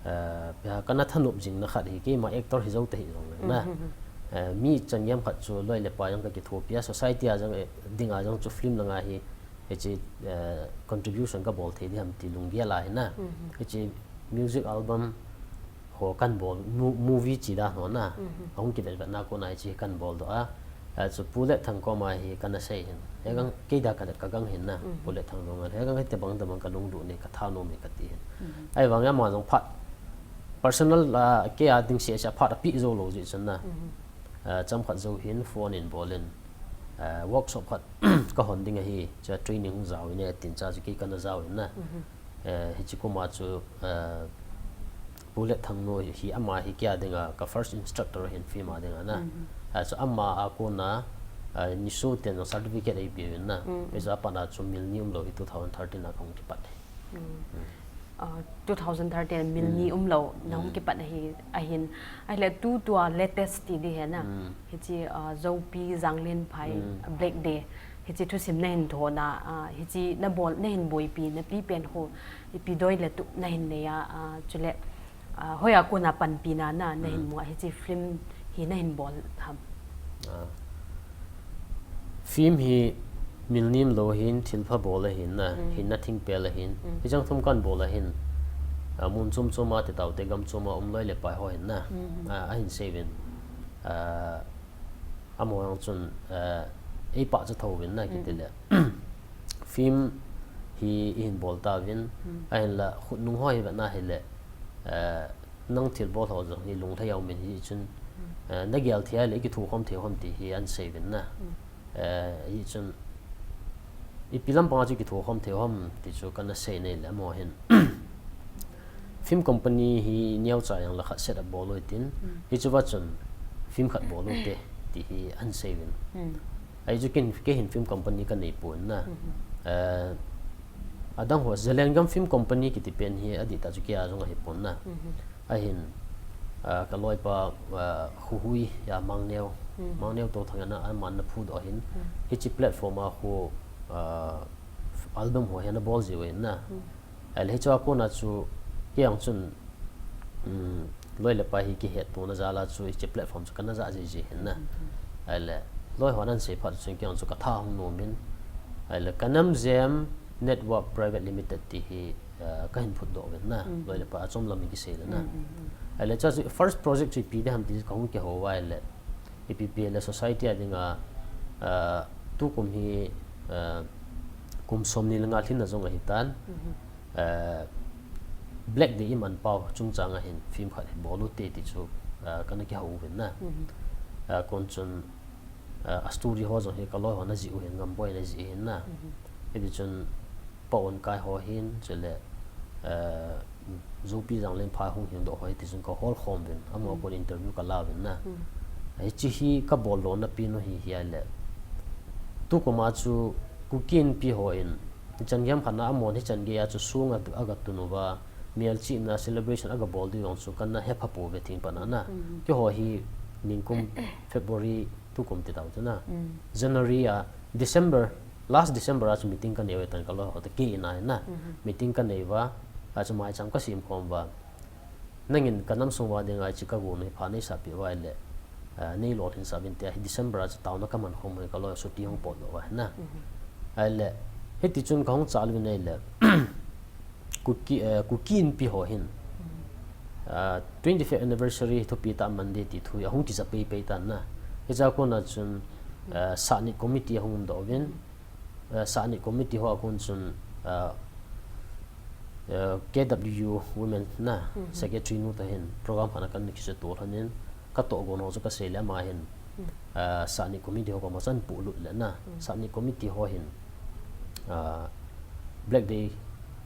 eh, pia kana thanop jing na khat hi keima actor hi jou ta hi jong le na. Mm, mm, mm. Eh, mi chan gem khat chu loi le pai jong ka kithopi a, society a jong, eh, dinga jong chu film langa hi, hichi, eh, contribution ka bol thei diham ti lunggel ahi na. Mm, mm. Hichi music album ho kan bol, mo-, movie chi dan ho na. Mm, mm. Ahung kivet vet na kona hichi kan bol doh a. Achu Pu Letthang koma hi kana sei hin. He gang kei da ka, ka gang hin na. Pu Letthang jong a. He gang hiti bang da bang ka lunglut ni ka thanom ni ka ti hin. Ahivang ama jong phat personal, ah, kei a ding seh seh phat api jou lou jeh chun na. Ah, chomkhat jou hin phone in bol in. Ah, workshop khat ka hon ding ahi. Chu training hung jao in e tin chu kei kana jao in na. Eh, hiche koma chu, eh, Pu Letthang nu hi, hi ama hi kei a dinga ka first instructor ahin film a dinga na. Ah, chu ama a kona, ah, niso ten jong certificate eipe uvin na. Hichu apat a chu mil ni umlou hi two thousand thirteen a kahung kipat. Ah, two thousand thirteen mil ni umlou nahung kipat ahi, ahin. Ahile tutua latest ti di hi na. Hiche, ah, Zopi Janglenphai Black Day. Hiche thusim nahin thona, ah, hiche nabol, nahin boipi, napi pen ho, ipi doi le tup nahin nei a, ah, chule, ah, hoiya kona panpina na, nahin mu a, hiche film hi nahin bol ham. Ah. Film hi mil ni umlou ahin, thilpha bol ahin na, hinna thingpel ahin. Hicheng thum kan bol ahin. Ah, mun chom chom a, ti tau te gam chom a um loi le pai ho hin na. Ah, ahin sei uvin. Ah, Amaho jong chun, eh, eipachat tho uvin na kiti le. Film hi ihin bol tauvin, ahinla khutnung ho hi vet na hile, eh, nang thilbol ho jong hi lunglhai a um in hichun, eh, nagel thei a le ikithokhom thei u ham ti hi ahin sei uvin na. Eh, hichun, ipi lampang a chu kithokhom thei u ham ti chu kana sei nei le amaho hin. Film company hi neocha jong le khat set up bol u hitin, hichu va chun film khat bol u te, ti hi ahin sei uvin. Ahi chu ken, kei hin film company ka nei pon na. Eh, adang ho, Zalengam Film Company kiti pen hi adih tah chu kei a jong ahi pon na. Ahin, ah, ka loipa, ah, Khuhui a Mangneo, Mangneo Touthang in aman ana phudoh ahin. Hiche platform a khu, ah, album ho hi ana bol jiu ahin na. Ahile hichua kona chu kei jong chun, um, loi le pai hi kihettona jal a chu hiche platform chu kana ja jiji hin na. Ahile loi hon ahin sei phat chun kei jong chu ka tha hung nom in. Ahile Kanamjem Network Private Limited ti hi, eh, kahin phutdoh uvin na. Loi le pai a chom lam in kisei le na. Ahile chua chu first project chu ipi di ham ti kahung kihou uva ahile. Ipi pi le society a dinga, ah, tukum hi, ah, kum somni le nga lhinna jong ahitan. Ah, Black Day iman pau chungchang a hin film khat hi bol u te ti chu, ah, kana kihou uvin na. Ah, kon chun, ah, a story ho jong hi ka loi hon ana jih u hin, Ngamboi in ana jih hin na. Hiti chun Pa Onkai ho hin, chule, eh, Zopi Janglenphai hung hingdoh ho hi, ti chun ka hol khom uvin, amaho kon interview ka la uvin na. Hiche hi ka bol lona pen u hi, hi ahile. Tukum a chu Kuki Inpi hon, hichan gei ham khat na amahon hichan gei a chu song a, aga tun uva, melchihna celebration aga bol diu jong chu kana hepha pouve thingpat na na. Keiho hi ningkum February tukum ti tau chu na. January a, December, last December a chu meeting ka nei u ahitan ka loi ho toh kei in a hin na. Meeting ka nei uva, achu maicham ka sem khom uva. Nangin ka nam sung uva dinga hiche ka gon u hi pha nei sahpeh uva ahile, ah, nei lolhin sah uvin tia hi December a chu taona ka man khom u hi ka loi chuti hung potdoh uva hin na. Ahile, hiti chun ka hung chal uvin ahile, Kuki, eh, Kuki Inpi ho hin, ah, twenty-fifth anniversary thupi tah a man ding ti thu hi ahung kija peipei tan na. Hichea kona chun, ah, Sahnit committee ahung umdoh uvin, ah, Sahnit committee ho a kon chun, ah, ah, K W U women na, secretary nu toh hin program khat na kana kiche to lhon in, ka tohgon ho chu ka sei le ama hin, ah, Sahnit committee ho koma chu ahin pohlut le na. Sahnit committee ho hin, ah, Black Day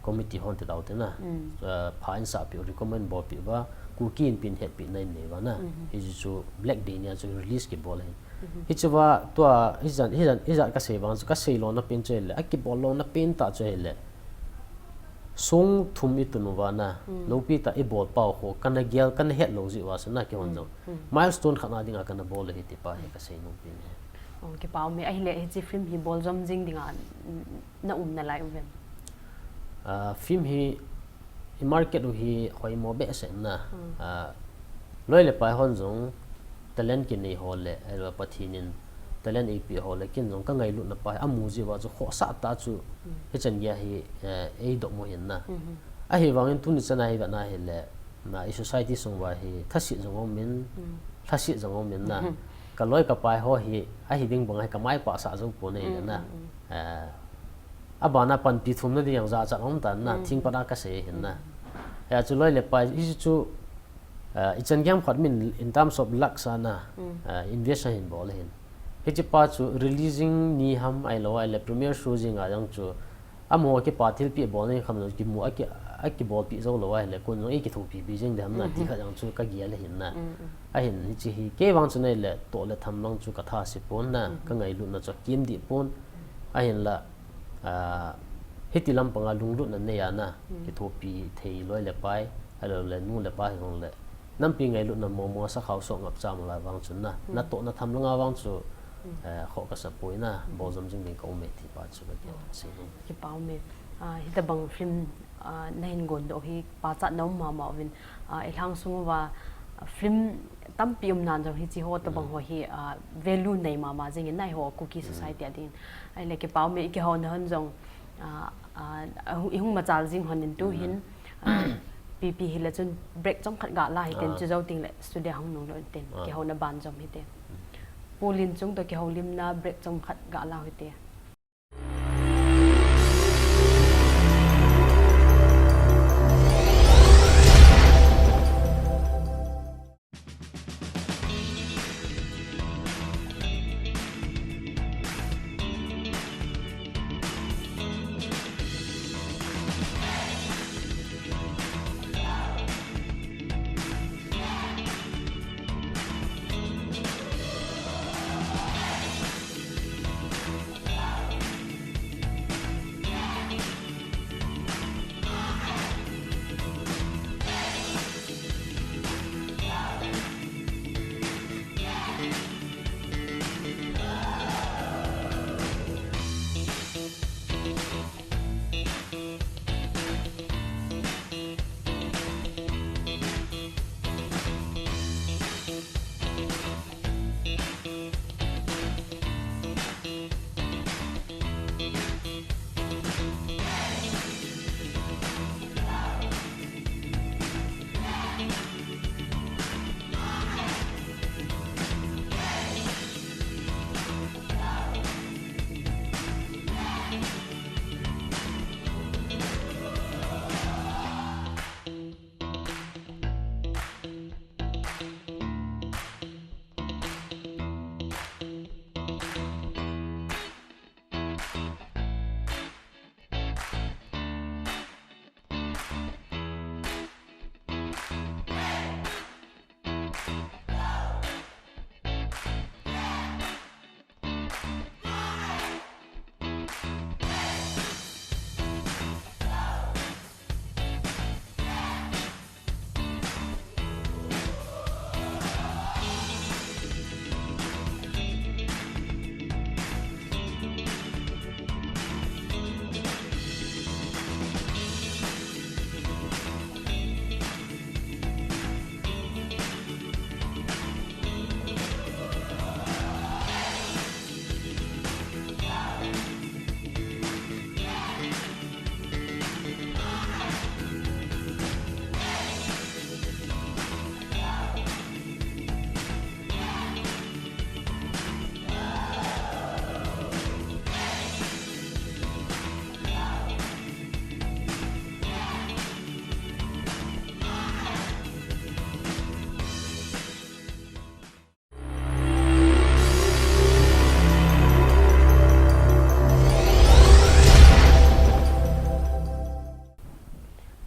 committee hon ti tau te na. Ah, pha in sahpeh u, recommend bolpeh uva, Kuki Inpi in hetpehna in nei uva na. Hichu chu Black Day nia chu release kibol ahin. Hichea tua, hijan, hijan, hijat ka sei vang chu, ka sei lona pen chu ahile, akibol lona pen tah chu ahile. Song thum i tun uva na, loupi tah i bol pau ho, kana gel, kana het lou jeh uva chu na keihon jong. Milestone khat na dinga kana bol u ahi ti pa hi ka sei nom pen ahi. Oh, kipa um e, ahile hiche film hi bol jom jing dinga, mm, na um nalai uvem? Ah, film hi, i market u hi hoimo behseh na. Ah, loi le pai hon jong, talent kinei ho le, ahilou le Pathen in talent eipeh ho le, ken jong ka ngailutna pa hi amu jeh uva chu khohsah tah chu, hichan geiya hi, eh, eidoh mo hin na. Ahivangin tuni chan a hi vet na hile, na i society sung uva hi thasit jong um in, lhasit jong um in na. Ka loi ka pai ho hi, ahi ding bang hi ka mai pah sah jou pon ahi le na. Eh, a bana panpi thumna ding jong jachat um tan na, thing pat a ka sei hin na. Hia chu loi le pai, hichu, eh, ichan gei khat min in terms of luck sa na, eh, invest a hin bol hin. Hiche pa chu releasing ni ham ahilou ahile premiere show jing a jong chu, amaho kipa thilpeh bol ni kham jong kimu a ki, a kibolpeh jou lou ahile, kun jong i kithopi pi jing ding ham na, ti khat jong chu ka gel ahin na. Ahin hiche hi, kei vang chu nei le toh le tham lang chu ka tha se pon na, ka ngailutna chu kim dih pon. Ahinla, ah, hiti lampang a lunglutna nei a na, kithopi thei loi le pai, ahilou le nu le pa hi jong le. Nampi ngailutna momo a sakhao soh ngap cha mo lai vang chun na, na toh na tham lang a vang chu, eh, khoh ka sa poi na, bol jom jing ding ka um e ti pa chu ka gel sei. Kipa um e. Ah, hitabang film, ah, na hin gon doh hi pachat na um mama uvin. Ah, i lhang sung uva, ah, film tampi um nan jong hiche ho tabang ho hi, ah, value nei mama jing in na eiho Kuki society a ding. Ahile kipa um e, i kihou na hon jong, ah, ah, i hung machal jing hon in tu hin, ah, pipi hile chun break chomkhat ga la hiten, chu jou teng le studio hung nung lou hiten, kihou na ban jom hite. Pu Lin Chung toh kihoulimna break chomkhat ga la hite.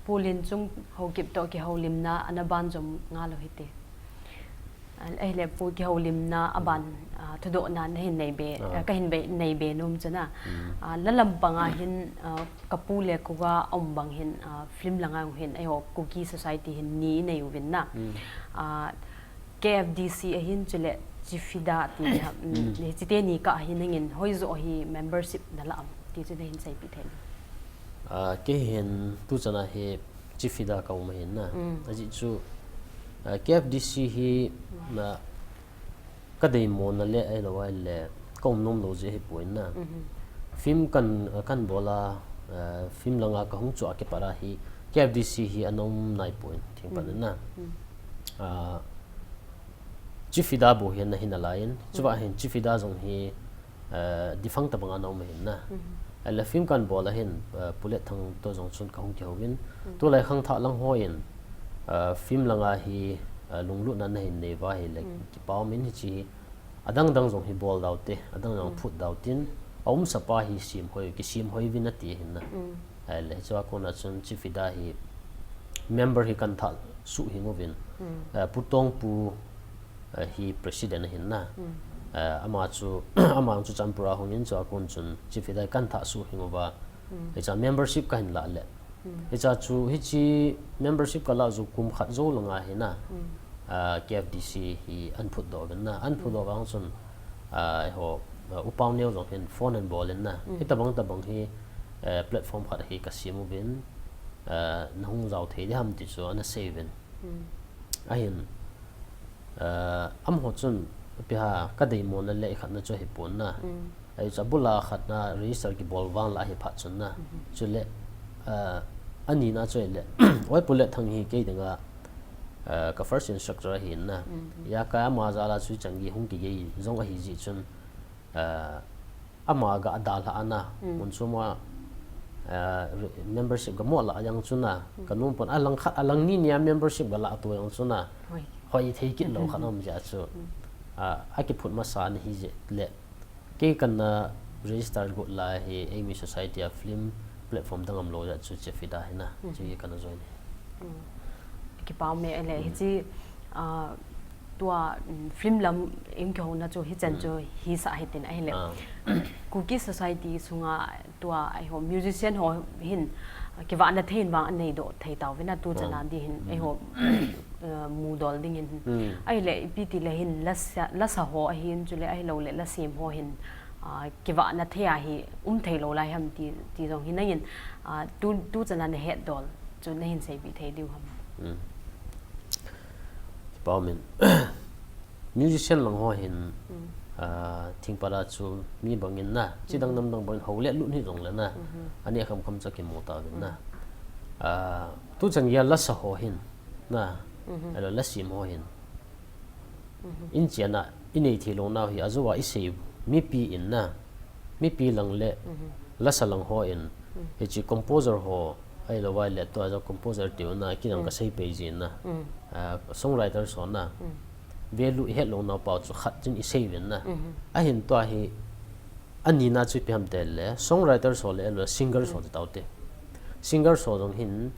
Pu Lin Chung Haokip toh kihoulimna ana ban jom ngal u hite. Ah, ahile Pu kihoulimna aban, ah, thudohna nahin nei be, ah, kahin be, nei be nom chu na. Ah, la lampang a hin, ah, ka pu le ka ga um bang hin, ah, film langa hin, eiho Kuki society hin ni nei uvin na. Ah, K F D C ahin chule Chifida ti ni ham, mm, hiche teni kah hin nangin hoijo hi membership na la am ti chu nahin seipeh thei. Ah, kei hin tuchan a hi Chifida ka um ahin na. Ajeh chu, ah, K F D C hi na ka deimo na le ahilou ahile ka um nom lou jeh ahi poi na. Film kan, ah, kan bol a, ah, film langa ka hung chu a kipat a hi K F D C hi ana um nai poi thing pat na. Ah, Chifida bu hin na hin alai in, chuva hin Chifida jong hi, eh, defunct tabang ana um hin na. Ahile film kan bol a hin, eh, Pu Letthang to jong chun kahung kihouvin. Tulai khangthah lang hoi in, eh, film langa hi, eh, lunglutna na hin nei uva ahile, kipa um in hichi hi. Adang dang jong hi bol dau te, adang dang phut dau tin, a um sapa hi sim hoi, kisim hoi vin ati hin na. Ahile, hichua kona chun Chifida hi member hi kan thah suh hing uvin. Eh, Pu Tongpu, eh, hi president ahin na. Eh, ama chu, ama chu Champur a hung in chua kon chun Chifida hi kan thah suh hing uva. Hicha membership kahin lah le. Hicha chu, hichi membership kalah jou kum khat jou langa hin na. Ah, K F D C hi an phut doh uvin na. An phut doh vang chun, ah, eiho, ah, U Paoneo jong hin phone an bol in na. Hitabang tabang hi, eh, platform khat hi kasim uvin, eh, nahung jao thei diham ti chu ana sei uvin. Ahin, eh, amaho chun, ipi ham, kadeimo na le khat na chu hipon na. Ahi chu abula khat na register kibol vang la ahi phat chun na. Chule, eh, ani na chu ahile, oi Pu Letthang hi kei dinga, eh, ka first instructor ahin na. Hijeh a ka ama jal a chu chan gei hung kigei jong ahi jeh chun, eh, ama ga dalha ana, mun chom a, eh, re-, membership ga mo lah jeng chu na, ka nom pon alang khat, alang ni nia membership ga lah to jeng chu na, hoi thei kit lou khat um jeh a chu, ah, akiphut masa na hi jeh le, kei kana register got lai hi, eimi society a film platform dang um lou jeh a chu Chifida hi na, chu hi kana join hi. Kipa um e, ahile, hichi, ah, tua, mm, film lam in kihouna chu hichan chu hisah hitin ahile. Kuki society sunga tua eiho musician ho hin, ah, kivahna thei in vang anei doh thei tauvin a tu chana di hin eiho, eh, mudol ding in. Ahile, ipi ti le hin lasa, lasa ho ahin chule ahilou le lasem ho hin, ah, kivahna thei a hi um thei lou lai ham ti, ti jong hi nangin, ah, tu, tu chana na hetdol chu nahin seipeh thei diu ham. Kipa um in. Musician lang ho hin, ah, thingpal a chu mi bang in na, chidang namdang bang in hou le lut hi jong le na. Ani kham kham cha kimu tauvin na. Ah, tu chan gei a lasa ho hin na. Ahilou lasem ho hin. In chana, i nei thei lou nau hi, ajou a i sei, mipi in na, mipi lang le, lasa lang ho in, hichi composer ho, ahilou vai le tua jong composer tiu na, kei jong ka sei pei jin na, ah, songwriter ho na, value i het lou nau pa chu khat chun i sei uvin na, ahin tua hi, Ani na chu ipi ham tile, songwriter ho le, le singer ho ti taute. Singer ho jong hin,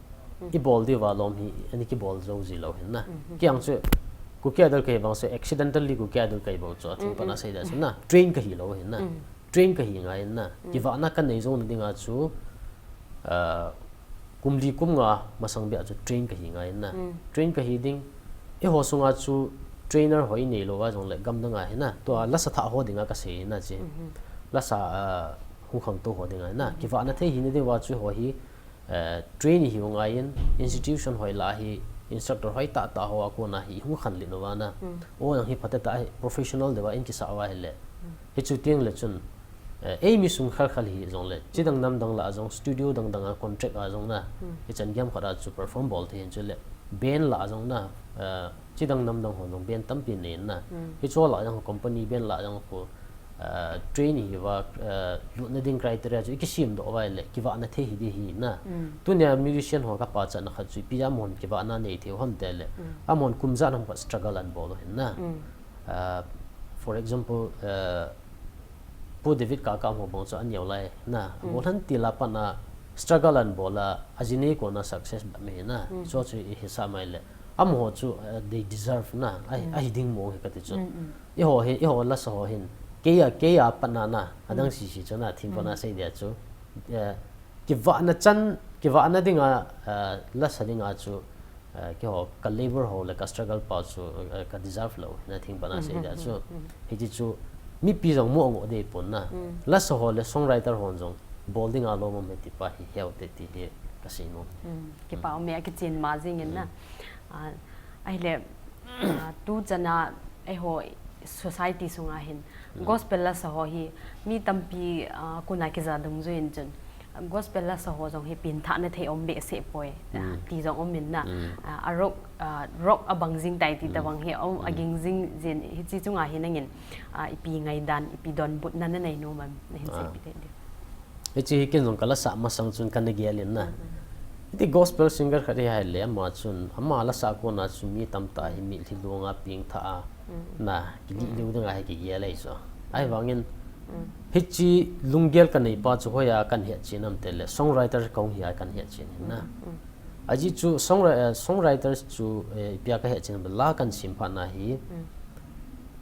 i bol diu va lom hi, ani kibol jou ji lou hin na. Kei ang chu, Kuki Idol kahi vang chu accidentally Kuki Idol kahi bou chu, athing pana sei dia chu na. Train kahi lou hin na. Train kahi ngai hin na. Kivahna kanei jou na dinga chu, ah, kum li kum nga masang bia chu train kahi ngai na. Train kahi ding. Eiho sunga chu trainer ho i nei lou va jong le gamdang a hi na. Tua lasa thah ho dinga kasei na chi. Lasa, ah, hung khangtou ho dinga hi na. Kivahna thei hina diu va chu ho hi, eh, train i hiu ngai in institution hoi lah a hi instructor hoi tah tah ho a kona hi hung khanlet uva na. O jong hi phatecha hi professional diu va in kisa uva hile. Hichu teng le chun, Eh, eimi sung khel khel hi jong le, chidang namdang lah a jong, studio dang dang a contract a jong na, hichan gei ham khat a chu perform bol thei hin chu le, band lah a jong na, eh, chidang namdang ho jong band tampi nei na, hicho lah a jong company band lah a jong khu, eh, train hi va, eh, lutna ding criteria chu i kisim doh vai le, kivahna thei hi di hi na. Tunia musician ho ka pachatna khat chu ipi a amahon kivahna nei thei u ham tile, amahon kum ijat ham khat struggle an bol u hin na. Ah, for example, ah, Pu David Kaka ho bang chu aneo lai na, abol han til a pat na struggle an bol a, aji nei kona success bep hi na, chu chu i hisah mai le. Amaho chu, ah, they deserve na, ahi, ahi ding mong hi kati chu. Eiho hi, eiho lasa ho hin, kei a, kei a pat na na, adang sisi chu na, thing pana sei dia chu. Eh, kivahna chan, kivahna dinga, ah, lasa dinga chu, ah, keiho ka labor ho le ka struggle pa chu, ah, ka deserve lou, na thing pana sei dia chu. Hiti chu, mipi jong mu angoh dei pon na. Lasa ho le songwriter ho jong, bol dinga lom um e ti pa hi heu te ti hi ka sei nom. Kipa um e, akichen ma jing in na. Ah, ahile, ah, tu chana eiho society sunga hin gospel lasa ho hi mi tampi, ah, kona kija dungjui in chun, Gospel lasa ho jong hi pengthah na thei um behseh poi, ah, ti jong um in na. Ah, a rock, ah, rock abang jing tai ti tabang hi, um, aging jing jin, hiche chunga hi nangin, ah, ipi ngaidan, ipi donbutna nanei nom am, nahin seipi thei diu. Hiche hi ken jong kalasah masang chun kana gel in na. Hiti gospel singer khat hi ahile, ama chun, ama lasa kona chun mi tamtah hi mitlhi longa pengthah a, na, kilih lou dinga hi kigel ahi chu. Ahivangin, hiche lunggel kanei pa chu hoiya kahin hetchen am tile, songwriter kahung hi a kahin hetchen ahi na. Ajeh chu songwri-, eh, songwriters chu, eh, ipi a kahetchen am tile, la kahin sem phat na hi,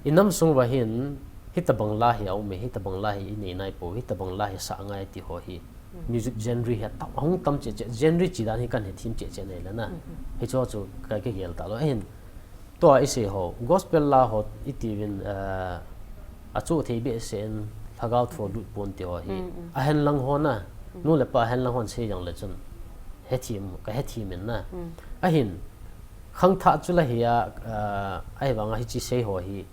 inam sung uva hin, hitabang la hi aum e, hitabang la hi inei nai pou, hitabang la hi sa ngai ti ho hi. Music genre hi atam, ahung tam cheh cheh, genre chi dan hi kahin hethem cheh cheh nai le na. Hiche ho chu ka, kagel talou. Ahin, tua isei ho, gospel la ho iti uvin, eh, achu thei behseh in, lhagao thu lut pon ti ho hi. Ahen lang ho na, nu le pa ahen lang hon sei jong le chun, hethem, kahethem in na. Ahin, khangthah chu la hi a, ah, ahivanga hiche sei ho hi,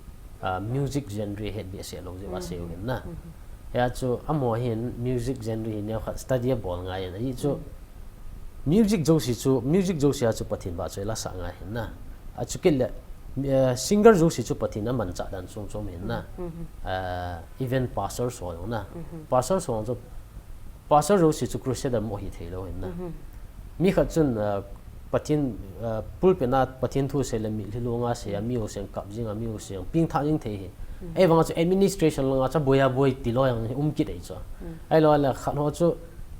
ah, music genre het behseh lou jeh uva sei u hin na. Hia chu amaho hin music genre hi neokhat study abol ngai in. Ajeh chu music jouse chu, music jouse a chu Pathen vahchoi lasa ngai hin na. Achu kit le, eh, singer jouse chu Pathen amanchah dan chom chom hin na. Ah, even pastor ho jong na. Pastor ho jong chu Pastor jouse chu crusader mo hi thei lou hin na. Mi khat chun, ah, Pathen, ah, pulpit na Pathen thu sei le mitlhi longa sei a, mi ho seng kap jing a, mi ho seng pengthah jing thei hi. Ahivanga chu administration langa chu boi a boi ti lou jong um kit ahi chu. Ahilou le khat ho chu,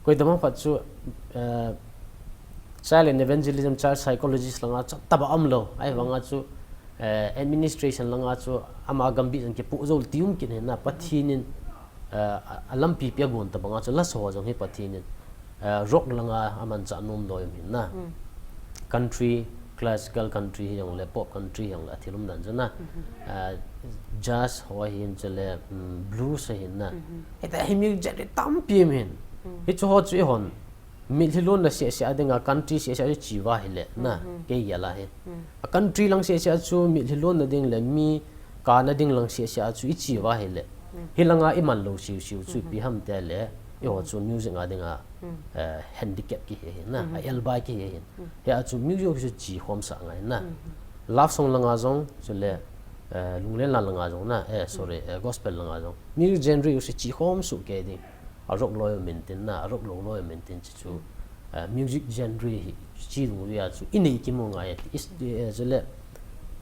koidam khat chu, ah, child and evangelism, child psychologist langa chu tobang um lou. Ahivanga chu, eh, administration langa chu ama gambih jong kipoh jou ti um kit hin na, Pathen in, eh, a, alampi pi agon tabanga chu lasa ho jong hi Pathen in, eh, rock langa amanchah nom lou um hin na. Country, classical country hi jong le, pop country hi jong le, athil um dan chu na. Eh, jazz ho ahin chule, mm, blues ahin na. Hita hi music genre tampi um hin. Hiche ho chu eihon mitlhi lonna seh seh a dinga, country seh seh a chu che uva ahile na, kei gel a hi. A country lang seh seh a chu mitlhi lonna ding le mi kana ding lang seh seh a chu iche uva ahile. Hilanga iman lou siu siu chu ipi ham tile, eiho chu music a dinga, eh, handicap kihi ahi na, a elbai kihi ahin. Hia chu music chu che khom sah ngai na. Love song langa jong, chule, eh, lunglen la langa jong na, eh, sorry, eh, gospel langa jong. Music genre chu che khom suh kei ding. A rock loi um intin na, a rock lou loi um intin chi chu, eh, music genre hi, chi dungjui a chu, inei kimu ngai ati. Is, eh, chule,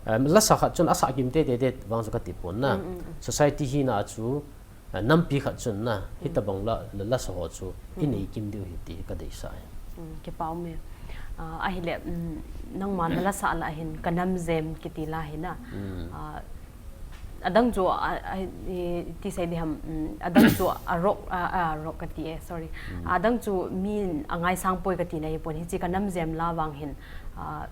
eh, lasa khat chun asah kim tete te vang chu kati pon na. Society hina chu, eh, nampi khat chun na, hitabang la, la, lasa ho chu, inei kim diu ahi ti kadeisah e. Kipa um e. Ah, ahile, mm, nangma nalasa la hin, Ka Nam Jem kiti la hi na. Ah, adang chu, a, a, i, ti sei diham, mm, adang chu a rock, a, a rock kati e, sorry. Adang chu mi angaisang poi kati na hi pon, hiche Ka Nam Jem la vang hin, a,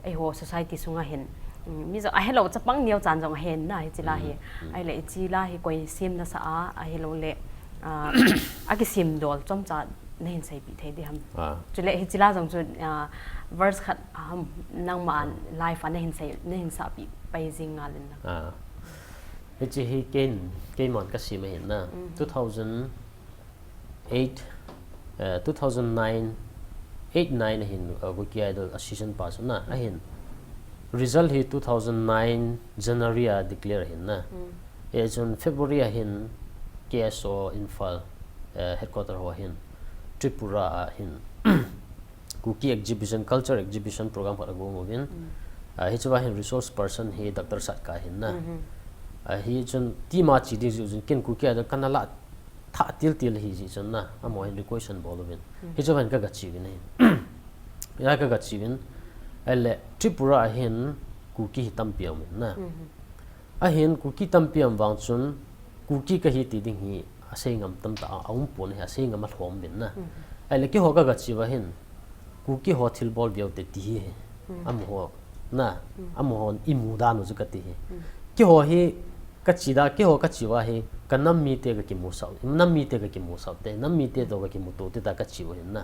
eiho society sunga hin, mm, mi jong ahelou chapang neochan jong ahen na hiche la hi. Ahile hiche la hi koi sem nasa a, ahilou le, a, akisem dol chomcha nahin seipi thei diham. Chule hiche la jong chu, a, verse khat, a, nangma live a nahin sei, nahin sahpi pai jing ngal in lang. Hiche hi ken, keiman kasem ahin na. Two thousand eight, eh, two thousand nine, eight nine ahin, eh, Kuki Idol a season pass na, ahin. Result hi two thousand nine January a declare ahin na. Hichun February ahin K S O Imphal, eh, headquarter ho ahin. Tripura ahin. Kuki exhibition, culture exhibition program khat agong uvin. Ah, hichea hin resource person hi Doctor Satka ahin na. Ah, hichun team a che ding jeh chun ken Kuki Idol kana la thah til til ahi jeh chun na, amaho hin request abol uvin. Hichea hin kaga che uvin ahi. Hia kaga che uvin. Ahile Tripura ahin Kuki hi tampi aum in na. Ahin Kuki tampi aum vang chun, Kuki kahi ti ding hi asei ngam tamtah a, aum pon ahi, asei ngam alhom uvin na. Ahile keiho kaga che uva hin, Kuki ho thilbol veu te ti hi, amaho na, amahon imu dan u chu kati hi. Keiho hi kache da, keiho kache uva hi, kanam mite kakimusah u, nam mite kakimusah u te, nam mite toh kakimuto u te tia kache u ahin na.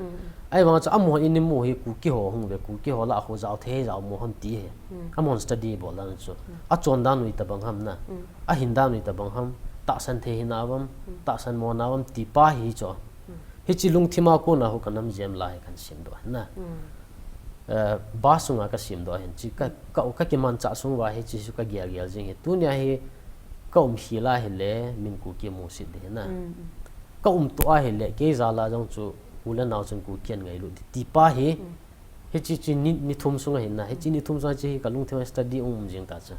Ahivang chu amahon imu hi Kuki ho hung uve, Kuki ho lah a khu jao thei jao mo ham ti hi. Amahon study bol dan chu. Achon dan u itobang ham na. Ahin dan u itobang ham. Tahsan thei hina uvam, tahsan mona uvam ti pa hi chu. Hichi lungthima kona hu ka namjem la hi kan simdoh na. Eh, ba sunga ka simdoh hin chi ka, ka, ka kimanchah sung uva hichi su ka gel gel jing hi. Tunia hi ka um hi la hile min Kuki musit ding hi na. Ka um tua hile kei jala jong chu u le nao chun Kuki an ngailut ding ti pa hi. Hichi chi ni, ni thum sunga hin na. Hichi ni thum sunga chi hi ka lungthima study um jing ta chu.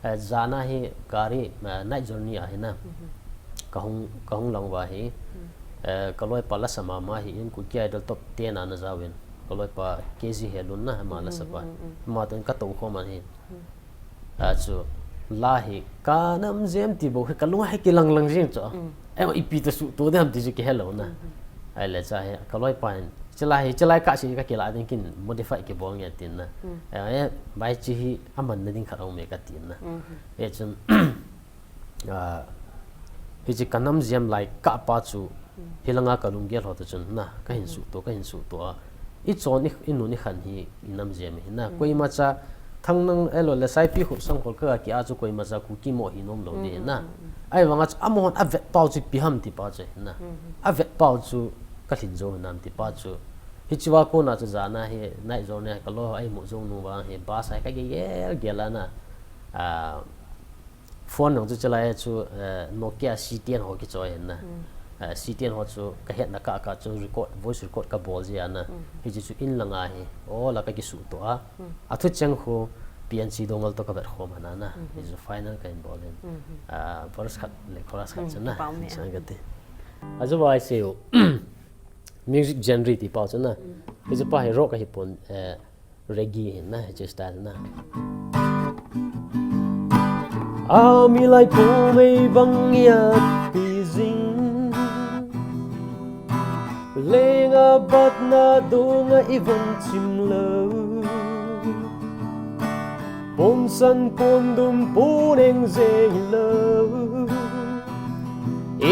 Eh, jana hi gari, eh, night journey a hi na. Ka hung, ka hung lang uva hi. Eh, ka loipa lasa mama hi in Kuki Idol top ten a na jaovin. Ka loipa K G Helun na ama lasa pa. Ama tun ka tou khom a hi. A chu la hi ka namjem ti bou hi ka lung a hi kilang lang jing chu. Em ipi ta suhto ding ham ti chu kihe lou na. Ahile cha hi ka loipa hin. Chilai hi, chilai ka si ka kila ding kin modify kibol nge tin na. Eh, bai chi hi aman na ding khat aume ka tin na. Eh, chun Ah, hichi ka namjem lai kah pa chu, hilanga ka lunggel ho ta chun na, ka hin suhto, ka hin suhto a. I chon i, i nun i khan hi i namjem hi na. Koima cha thangnang elo le saipi khu sang hol ka ki a chu koima cha Kuki mo hi nom lou ding na. Ahivanga chu amahon a vet pau chu ipi ham ti pa chu hi na. A vet pau chu ka lhin jou hinam ti pa chu. Hichi va kona chu jana hi night journey a ka loi ho a imu jou nung vang hi bus a hi ka gel gel a na. Ah, Phone nang chu chilai chu, eh, Nokia C ten ho kichoi hin na. Eh, C ten ho chu ka hetna kah kah chu record, voice record ka bol jia na. Hichi chu in langa hi, o la ka kisuhto a. A thucheng khu P N C Dongal to ka vet khom hana na. Hichi chu final ka hin bol hin. Ah, verse khat le chorus khat chu na. Kipa um e. Chang ka ti. Achu vai seo. Music genre ti pau chu na. Hichi pa hi rock a hi pon, eh, Reggae hin na, hichi style na. A mi lai pu mei bang ya pi jing. Lenga bat na dunga i van chim lou. Pon san pon dum pon eng jeng lou.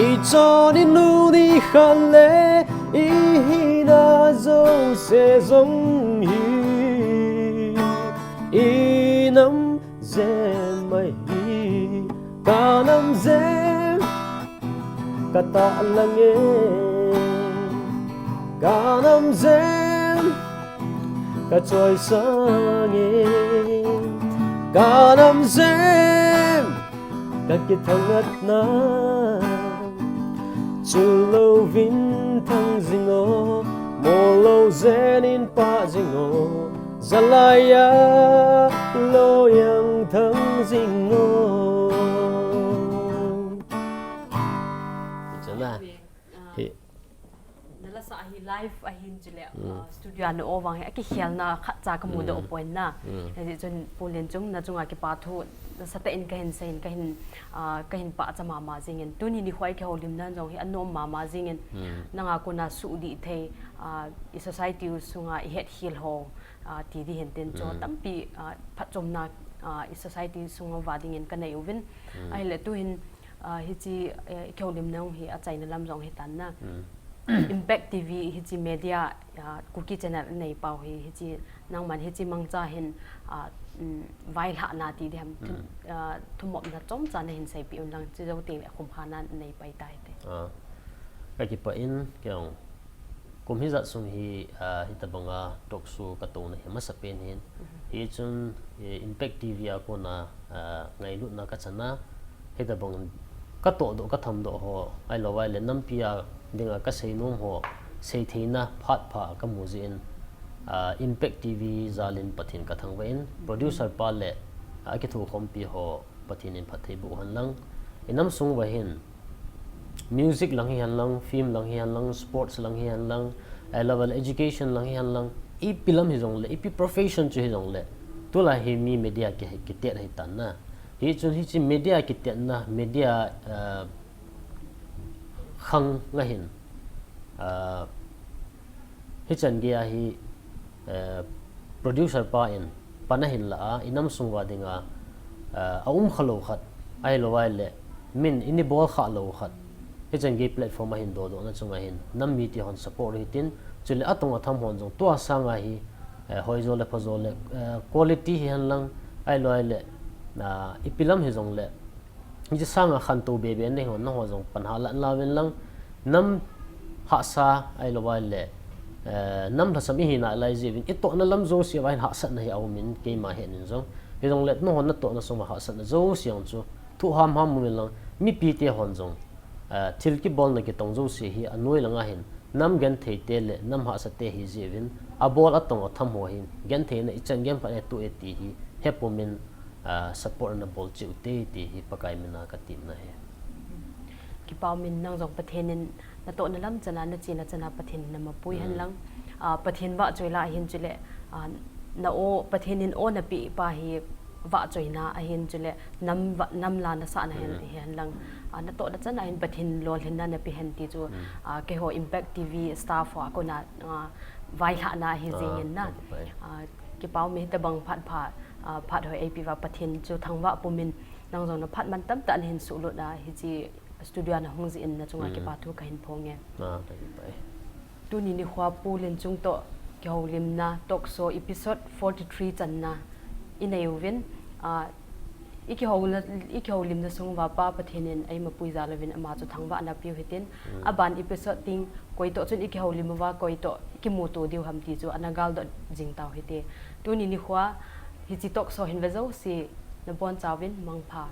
I chon i nu ni khan le i hina jouse jong hi i namjem ahi. Ka namjem ka tahlang e. Ka namjem ka choisang e. Ka namjem ka kithangatna. Chulou vin thang jing o, molou jen in pah jing o, jalai a loi ang thang jing o. Chana. Hi. Na lasa hi live ahin chule, ah, studio a na o vang hi, a kikhelna khat cha ka mudoh pon na. Hichi chun Pu Lenchung na chunga kipa thu, nasatah in ka hin seiyin, ka hin, ah, ka hin pachat mama jingin. Tuni nikho a i kihoulimna jong hi anom mama jingin. Nanga kona suhdih thei, ah, i society u sunga i hetkhel ho, ah, ti ding hin tin chu tampi, ah, phatchomna, ah, i society sunga va dingin ka nei uvin. Ahile tuhin, Ah, hichi, eh, i kihoulimna hi achaina lam jong hitan na. Impact T V hichi media, ah, Kuki channel nei pau hi, hichi nangman hichi mangcha hin, ah, mm, vailhahna ti ding ham, thu-, ah, thumopna chomcha na hin seipeh un lang, chi jou teng le khumkhana nei pai tai te. Ah, ka kipah in, kei jong kum hijat sung hi, ah, hitabanga talk show ka touna hi masapen hin. Hichun, eh, Impact T V a kona, ah, ngailutna ka chana, hitabang ka tohdoh, ka thamdoh ho, ahilou ahile nampi a dinga ka seinom ho, seitheina phat pha ka mu jeh in, ah, Impact T V jalin Pathen ka thangvah in, producer pa le, ah, akithokhompi ho, Pathen in phatthei boh hen lang. I nam sung uva hin music lang hihen lang, film lang hihen lang, sports lang hihen lang, ahilou le education lang hihen lang, ipi lam hijongle, ipi profession chu hijongle, tulai hi mi media ki, kitet ahitan na. Hichun hichi media kitetna, media, eh, khang a hin, eh, Hichan gei a hi, eh, producer pa in pan ahin la a, i nam sung uva dinga, eh, aum khalou khat, ahilou ahile, min in i bol khalou khat. Hichan gei platform ahin dodohna chunga hin, nam mite hon support hitin, chule atong atham hon jong tua sanga hi, eh, hoijo le phajo le, eh, quality hihen lang, ahilou ahile, ah, ipi lam hijongle, Hiche sanga khantou bebe nei hon, nangho jong pan halah lauvin lang, nam hahsa, ahilouva le, eh, nam lhasam ihi nalai jeh uvin, itohna lam jouse uva hin hahsatna hi aumin, keima hetnin jong. Hijongle, nahon natohna sunguva hahsatna jouse jong chu, thuham ham umin lang, mipite hon jong, eh, thil kibolna kitong jouse hi, anoi langa hin, nam gentheite le, nam hahsate ahi jeh uvin, abol atong atham ho hin, gentheina ichan gei phat e tu e ti hi, hepumin, ah, support nabol cheh ute ti hi Pakai mina katemna ahi. Kipa umin nang jong Pathen in natohna lam chana, nachena chana Pathen in namapui hen lang. Ah, Pathen vahchoi la ahin chule, ah, na o, Pathen in o napeh pa hi vahchoina ahin chule, nam va-, nam la nasahna hen, hen lang. Ah, natohna chana hin Pathen lolhinna napeh hen ti chu, ah, keiho Impact T V staff ho a kona, ah, vailhahna ahi jengin na. Ah, kipa umin hitobang phat pha, ah, phat hoi eipeh uva Pathen chu thangvah pumin nang jong naphat man tamtah nahin suhlut a hiche studio a nahung jeh in nachunga kipa thu kahin phonge. Ah, kakipah e. Tuni nikhoa Pu Lenchung toh kihoulimna talk show episode forty-three channa inei uvin, ah, ikihou-, ikihoulimna sunguva Pa Pathen in eimapui jal uvin ama chu thangvahna apeu hitin, aban episode ding koi toh chun ikihoulim uva koi toh kimuto diu ham ti chu ana galdot jing tau hite. Tuni nikhoa hiche talk show hin ve jouse nabonchauvin mangpha.